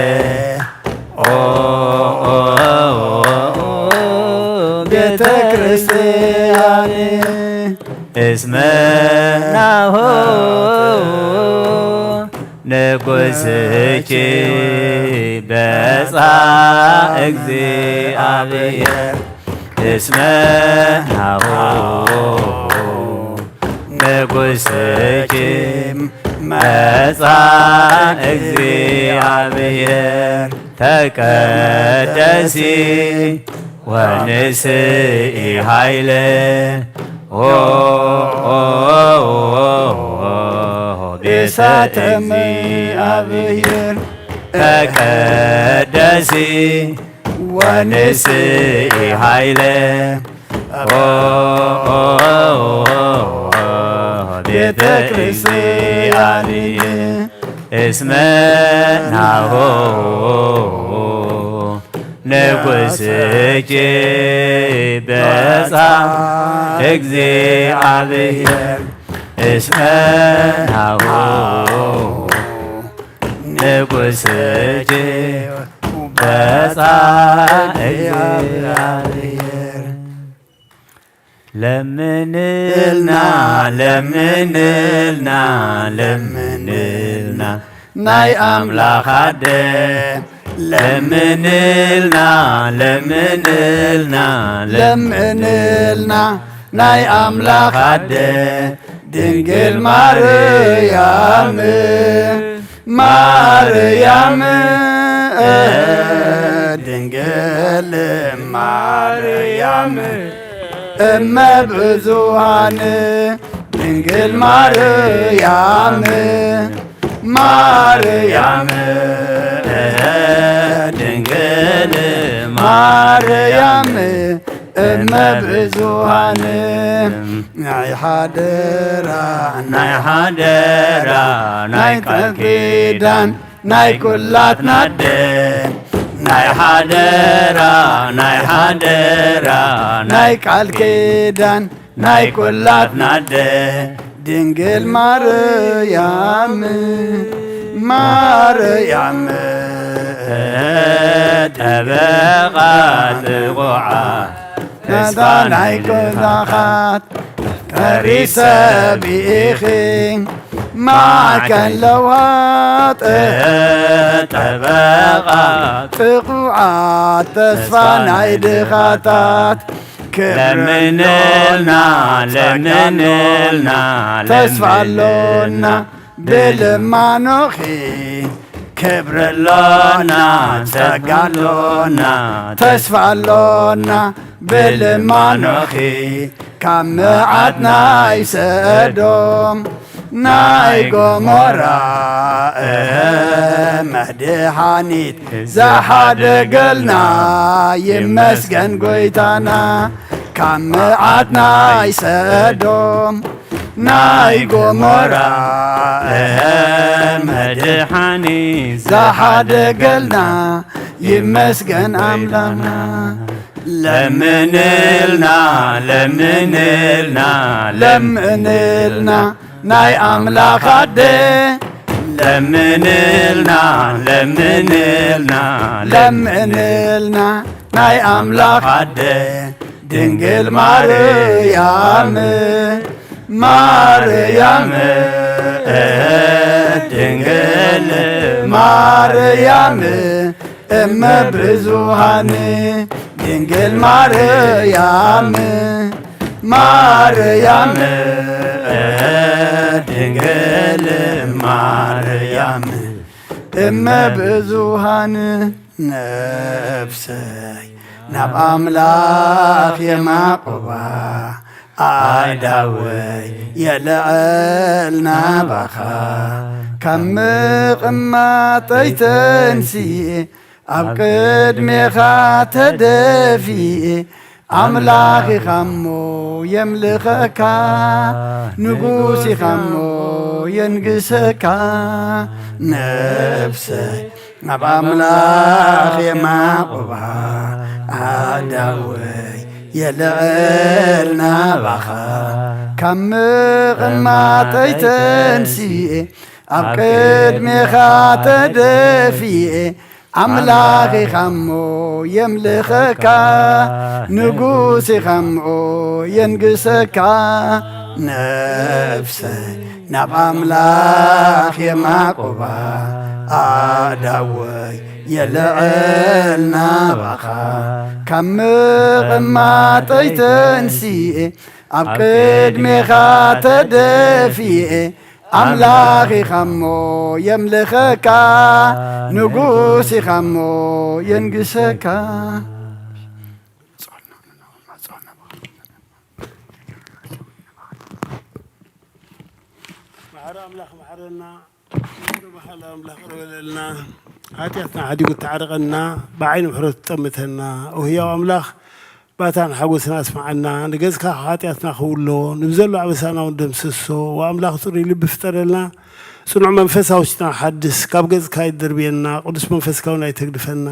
ኦ ቤተ ክርስቲያን እስመ ናሁ ንጉሥኪ በጻ እግዚአብሔር እስመ ናሁ ንጉሥኪ መጻ እግዚአብሔር ተቀደሲ ወንስኢ ኃይለ ኦ ቤተ እሳተ እግዚአብሔር ተቀደሲ ወንስኢ ኃይለ ኦ ቤተ ክርስቲያን እስመ ናሁ ንጉሥኪ በጻ እግዚአብሔር እስመ ናሁ ንጉሥኪ በጻ እግዚአብሔር ለምንልና ለምንልና ለምንልና ናይ ኣምላኽ ኣደ ለምንልና ለምንልና ለምንልና ናይ ኣምላኽ ኣደ ድንግል ማርያም ማርያም ድንግል ማርያም እመ ብዙኃን ድንግል ማርያም ማርያም ድንግል ማርያም እመ ብዙኃን ናይ ሓደራ ናይ ሓደራ ናይ ቃል ኪዳን ናይ ኩላትና ኣደ ናይ ሓደራ ናይ ሓደራ ናይ ቃል ኪዳን ናይ ኩላትና ኣደ ድንግል ማርያም ማርያም ጠበቓ ጥቑዓ ተስፋ ናይ ክፉኣት ፈሪሰ ብኢኺ ማእከል ለዋጥ ጠበቓ ጥቑዓት ተስፋ ናይ ድኻታት ክብሪ ለምንልና ለምንልና ተስፋ ኣሎና ብልማኖኺ ክብሪ ኣሎና ጸጋ ኣሎና ተስፋ ኣሎና ብልማኖኺ ካብ መዓት ናይ ሰዶም ናይ ጎሞራ መድሓኒት ዝሓደገልና ይመስገን ጎይታና ካብ መዓት ናይ ሰዶም ናይ ጎሞራ መድሓኒት ዝሓደገልና ይመስገን ኣምላኽና ለምንልና ለምንልና ለምንልና ናይ ኣምላኽ ኣደ ለምንልና ለምንልና ለምንልና ናይ ኣምላኽ ኣደ ድንግል ማርያም ማርያም ድንግል ማርያም እመ ብዙሃን፣ ድንግል ማርያም፣ ማርያም፣ ድንግል ማርያም እመ ብዙሃን። ነፍሰይ ናብ ኣምላኽ የማቑባ፣ ኣእዳወይ የልዕል ናባኻ። ካብ ምቕማጠይ ተንሲኤ፣ ኣብ ቅድሜኻ ተደፊኤ፣ ኣምላኽ ኢኻ እሞ የምልኸካ፣ ንጉስ ኢኻ እሞ የንግሰካ። ነፍሰይ ናብ ኣምላኽ የማቑባ፣ ኣእዳወይ የልዕል ናባኻ። ካብ ምቕማጠይ ተንሲኤ፣ ኣብ ቅድሜኻ ተደፊኤ፣ ኣምላኽ ኢኻ እሞ የምልኸካ፣ ንጉስ ኢኻ እሞ የንግሰካ። ነፍሰይ ናብ ኣምላኽ የማቑባ፣ ኣእዳወይ የልዕል ናባኻ። ካብ ምቕማጠይ ተንሲኤ፣ ኣብ ቅድሜኻ ተደፊኤ፣ ኣምላኽ ኢኻ እሞ የምልኸካ፣ ንጉስ ኢኻ እሞ የንግሰካ። ማሕረ ኣምላኽ ማሕረና፣ ይቕረ በሃሊ ኣምላኽ ይቕረ በለልና፣ ሓጢኣትና ሓዲጉ ተዓረቐና፣ ብዓይኒ ምሕረቱ ጠምተና። ኦ ህያው ኣምላኽ፣ ባታን ሓጎስና ኣስምዓና፣ ንገጽካ ካብ ሓጢኣትና ክውሎ፣ ንብዘሎ ኣበሳና እውን ደምስሶ። ወኣምላኽ ጽሩይ ልቢ ፍጠረልና፣ ጽኑዕ መንፈስ ኣብ ውሽጥና ሓድስ፣ ካብ ገጽካ ኣይትደርብየና፣ ቅዱስ መንፈስካ እውን ኣይተግድፈና።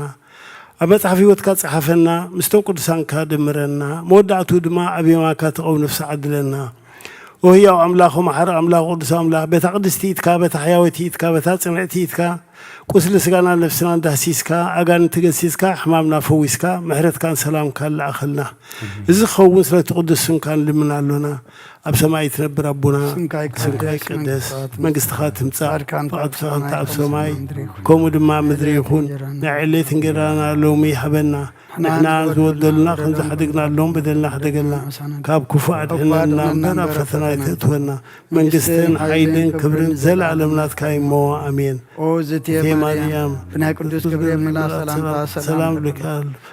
ኣብ መጽሓፍ ህይወትካ ጸሓፈና፣ ምስቶም ቅዱሳንካ ደምረና፣ መወዳእቱ ድማ ኣብ የማንካ ትቐውም ነፍሲ ዓድለና። ኦ ህያው ኣምላኽ፣ ኦ መሓሪ ኣምላኽ፣ ቅዱስ ኣምላኽ፣ በታ ቅድስቲ ኢድካ፣ በታ ሕያወይቲ ኢድካ፣ በታ ጽንዕቲ ኢድካ፣ ቁስሊ ስጋና ነፍስና እንዳህሲስካ፣ ኣጋንንቲ ገሲስካ፣ ሕማምና ፈዊስካ፣ ምሕረትካን ሰላምካን ለኣኸልና። እዚ ክኸውን ስለቲ ቅዱስ ስምካ ንልምን ኣሎና። ኣብ ሰማይ ትነብር ኣቦና፣ ስምካ ይቀደስ፣ ስምካ ይቀደስ፣ መንግስትኻ ትምጻእ፣ መንግስትኻ ትምጻእ፣ ፍቓድካ ፍቓድካ እንተ ኣብ እንተ ኣብ ሰማይ ሰማይ ከምኡ ከምኡ ድማ ኣብ ምድሪ ይኹን። እንጀራና ናይ ዕለት እንጀራና ሎሚ ሃበና። ንሕና ንሕና ዝበደሉና ዝበደሉና ከም ከም ዝሓደግናሎም በደልና ሕደገልና። ካብ ክፉእ ካብ ክፉእ ኣድሕነና ኣድሕነና እምበር ኣብ እምበር ኣብ ፈተና ፈተና ኣይተእትወና። መንግስትን መንግስትን ሓይልን ሓይልን ክብርን ክብርን ዘለኣለም ናትካ እሞ። ኣሜን። ኦ ዝቴ እቴ ማርያም፣ ማርያም፣ ብናይ ቅዱስ ቅዱስ ገብርኤል ገብርኤል መልኣኽ መልኣኽ ሰላምታ ሰላም፣ ሰላም ሰላም እልኪ። እልኪ።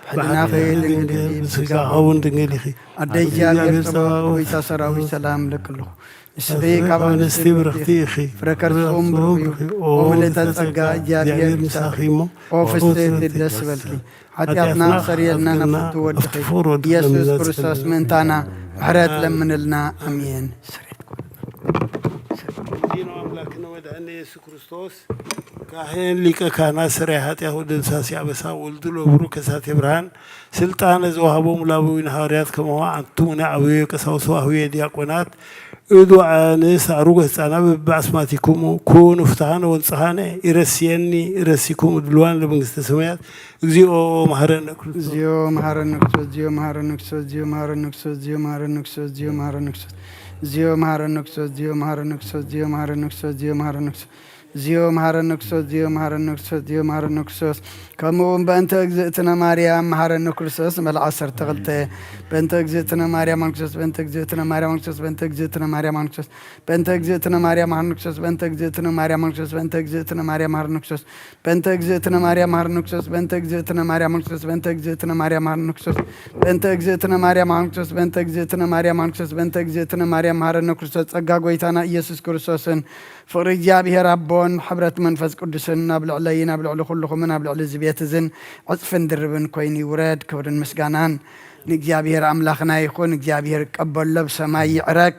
ብሕልናኺ ብሕልናኺ ድንግል ድንግል፣ ኢኺ፣ ብስጋኺ ብስጋኺ እውን ድንግል ኢኺ። ኣደ ኣደ እግዚኣብሔር እግዚኣብሔር ጸባኦት፣ ጸባኦት፣ ጎይታ ሰራዊት ሰላም እለኪ ኣለኹ። ንስኺ ካብ ካብ ኣንስቲ ኣንስቲ ብርኽቲ ብርኽቲ ኢኺ፣ ኢኺ። ፍረ ከርስኡ ብሩኽ እዩ። ብሩኽ እዩ። ኦ ምልእተ ጸጋ፣ ጸጋ፣ እግዚኣብሔር ምሳኺ እሞ፣ ኦ ፍስሕቲ ደስ በልኪ። ሓጢኣትና ሓጢኣትና ሰሪየልና፣ ሓጢኣትና ናብ ፍትው ወድኺ፣ ኣብ ፍቕር ወድኺ ኢየሱስ ለምነጽልና። ክርስቶስ ምእንታና ምሕረት ለምንልና። ኣሜን። ስሬት እዚኖ ኣምላክነ ወድሕነ ኢየሱስ ክርስቶስ፣ ካህን ሊቀ ካህናት፣ ሰራይ ሓጢኣት ወደምሳሲ ኣበሳ፣ ወልዱ ለብሩ ከሳቴ ብርሃን፣ ስልጣነ ዘውሃቦም ላብዊን ሃዋርያት፣ ከመሆ ኣንቱሙኒ ኣበዮ ቀሳውስት ወአህውየ ዲያቆናት፣ እዱ ኣንስት አእሩግ ህፃና በበአስማቲኩሙ፣ ኩኑ ፍትሃነ ወንጽሃነ፣ ኢረስየኒ ኢረሲኩሙ ድልዋን ለመንግስተ ሰማያት። እግዚኦ መሐረነ ክርስቶስ። እግዚኦ መሐረነ ክርስቶስ። እግዚኦ መሐረነ ክርስቶስ። እግዚኦ መሐረነ ክርስቶስ። እግዚኦ መሐረነ ክርስቶስ። እግዚኦ መሐረነ ክርስቶስ። እግዚኦ መሐረነ ክርስቶስ። ከምኡ እውን በእንተ እግዝእትነ ማርያም መሐረነ ክርስቶስ። መልዓ ዓሰርተ ክልተ። በእንተ እግዝእትነ ማርያም መሐረነ ክርስቶስ። በእንተ እግዝእትነ ማርያም መሐረነ ክርስቶስ። በእንተ እግዝእትነ ማርያም መሐረነ ክርስቶስ። በእንተ እግዝእትነ ማርያም መሐረነ ክርስቶስ። በእንተ እግዝእትነ ማርያም መሐረነ ክርስቶስ። በእንተ እግዝእትነ ማርያም መሐረነ ክርስቶስ። በእንተ እግዝእትነ ማርያም መሐረነ ክርስቶስ። በእንተ እግዝእትነ ማርያም መሐረነ ክርስቶስ። በእንተ እግዝእትነ ማርያም መሐረነ ክርስቶስ። በእንተ እግዝእትነ ማርያም መሐረነ ክርስቶስ። በእንተ እግዝእትነ ማርያም መሐረነ ክርስቶስ። ጸጋ ጎይታና ኢየሱስ ክርስቶስን ፍቕሪ እግዚኣብሔር ኣቦን ሕብረት መንፈስ ቅዱስን ኣብ ልዕለይን ኣብ ልዕሊ ኩልኹምን ኣብ ልዕሊ እዚ ቤት እዝን ዕጽፍን ድርብን ኮይኑ ይውረድ። ክብርን ምስጋናን ንእግዚኣብሔር ኣምላኽና ይኹን። እግዚኣብሔር ይቀበሎ፣ ብሰማይ ይዕረግ።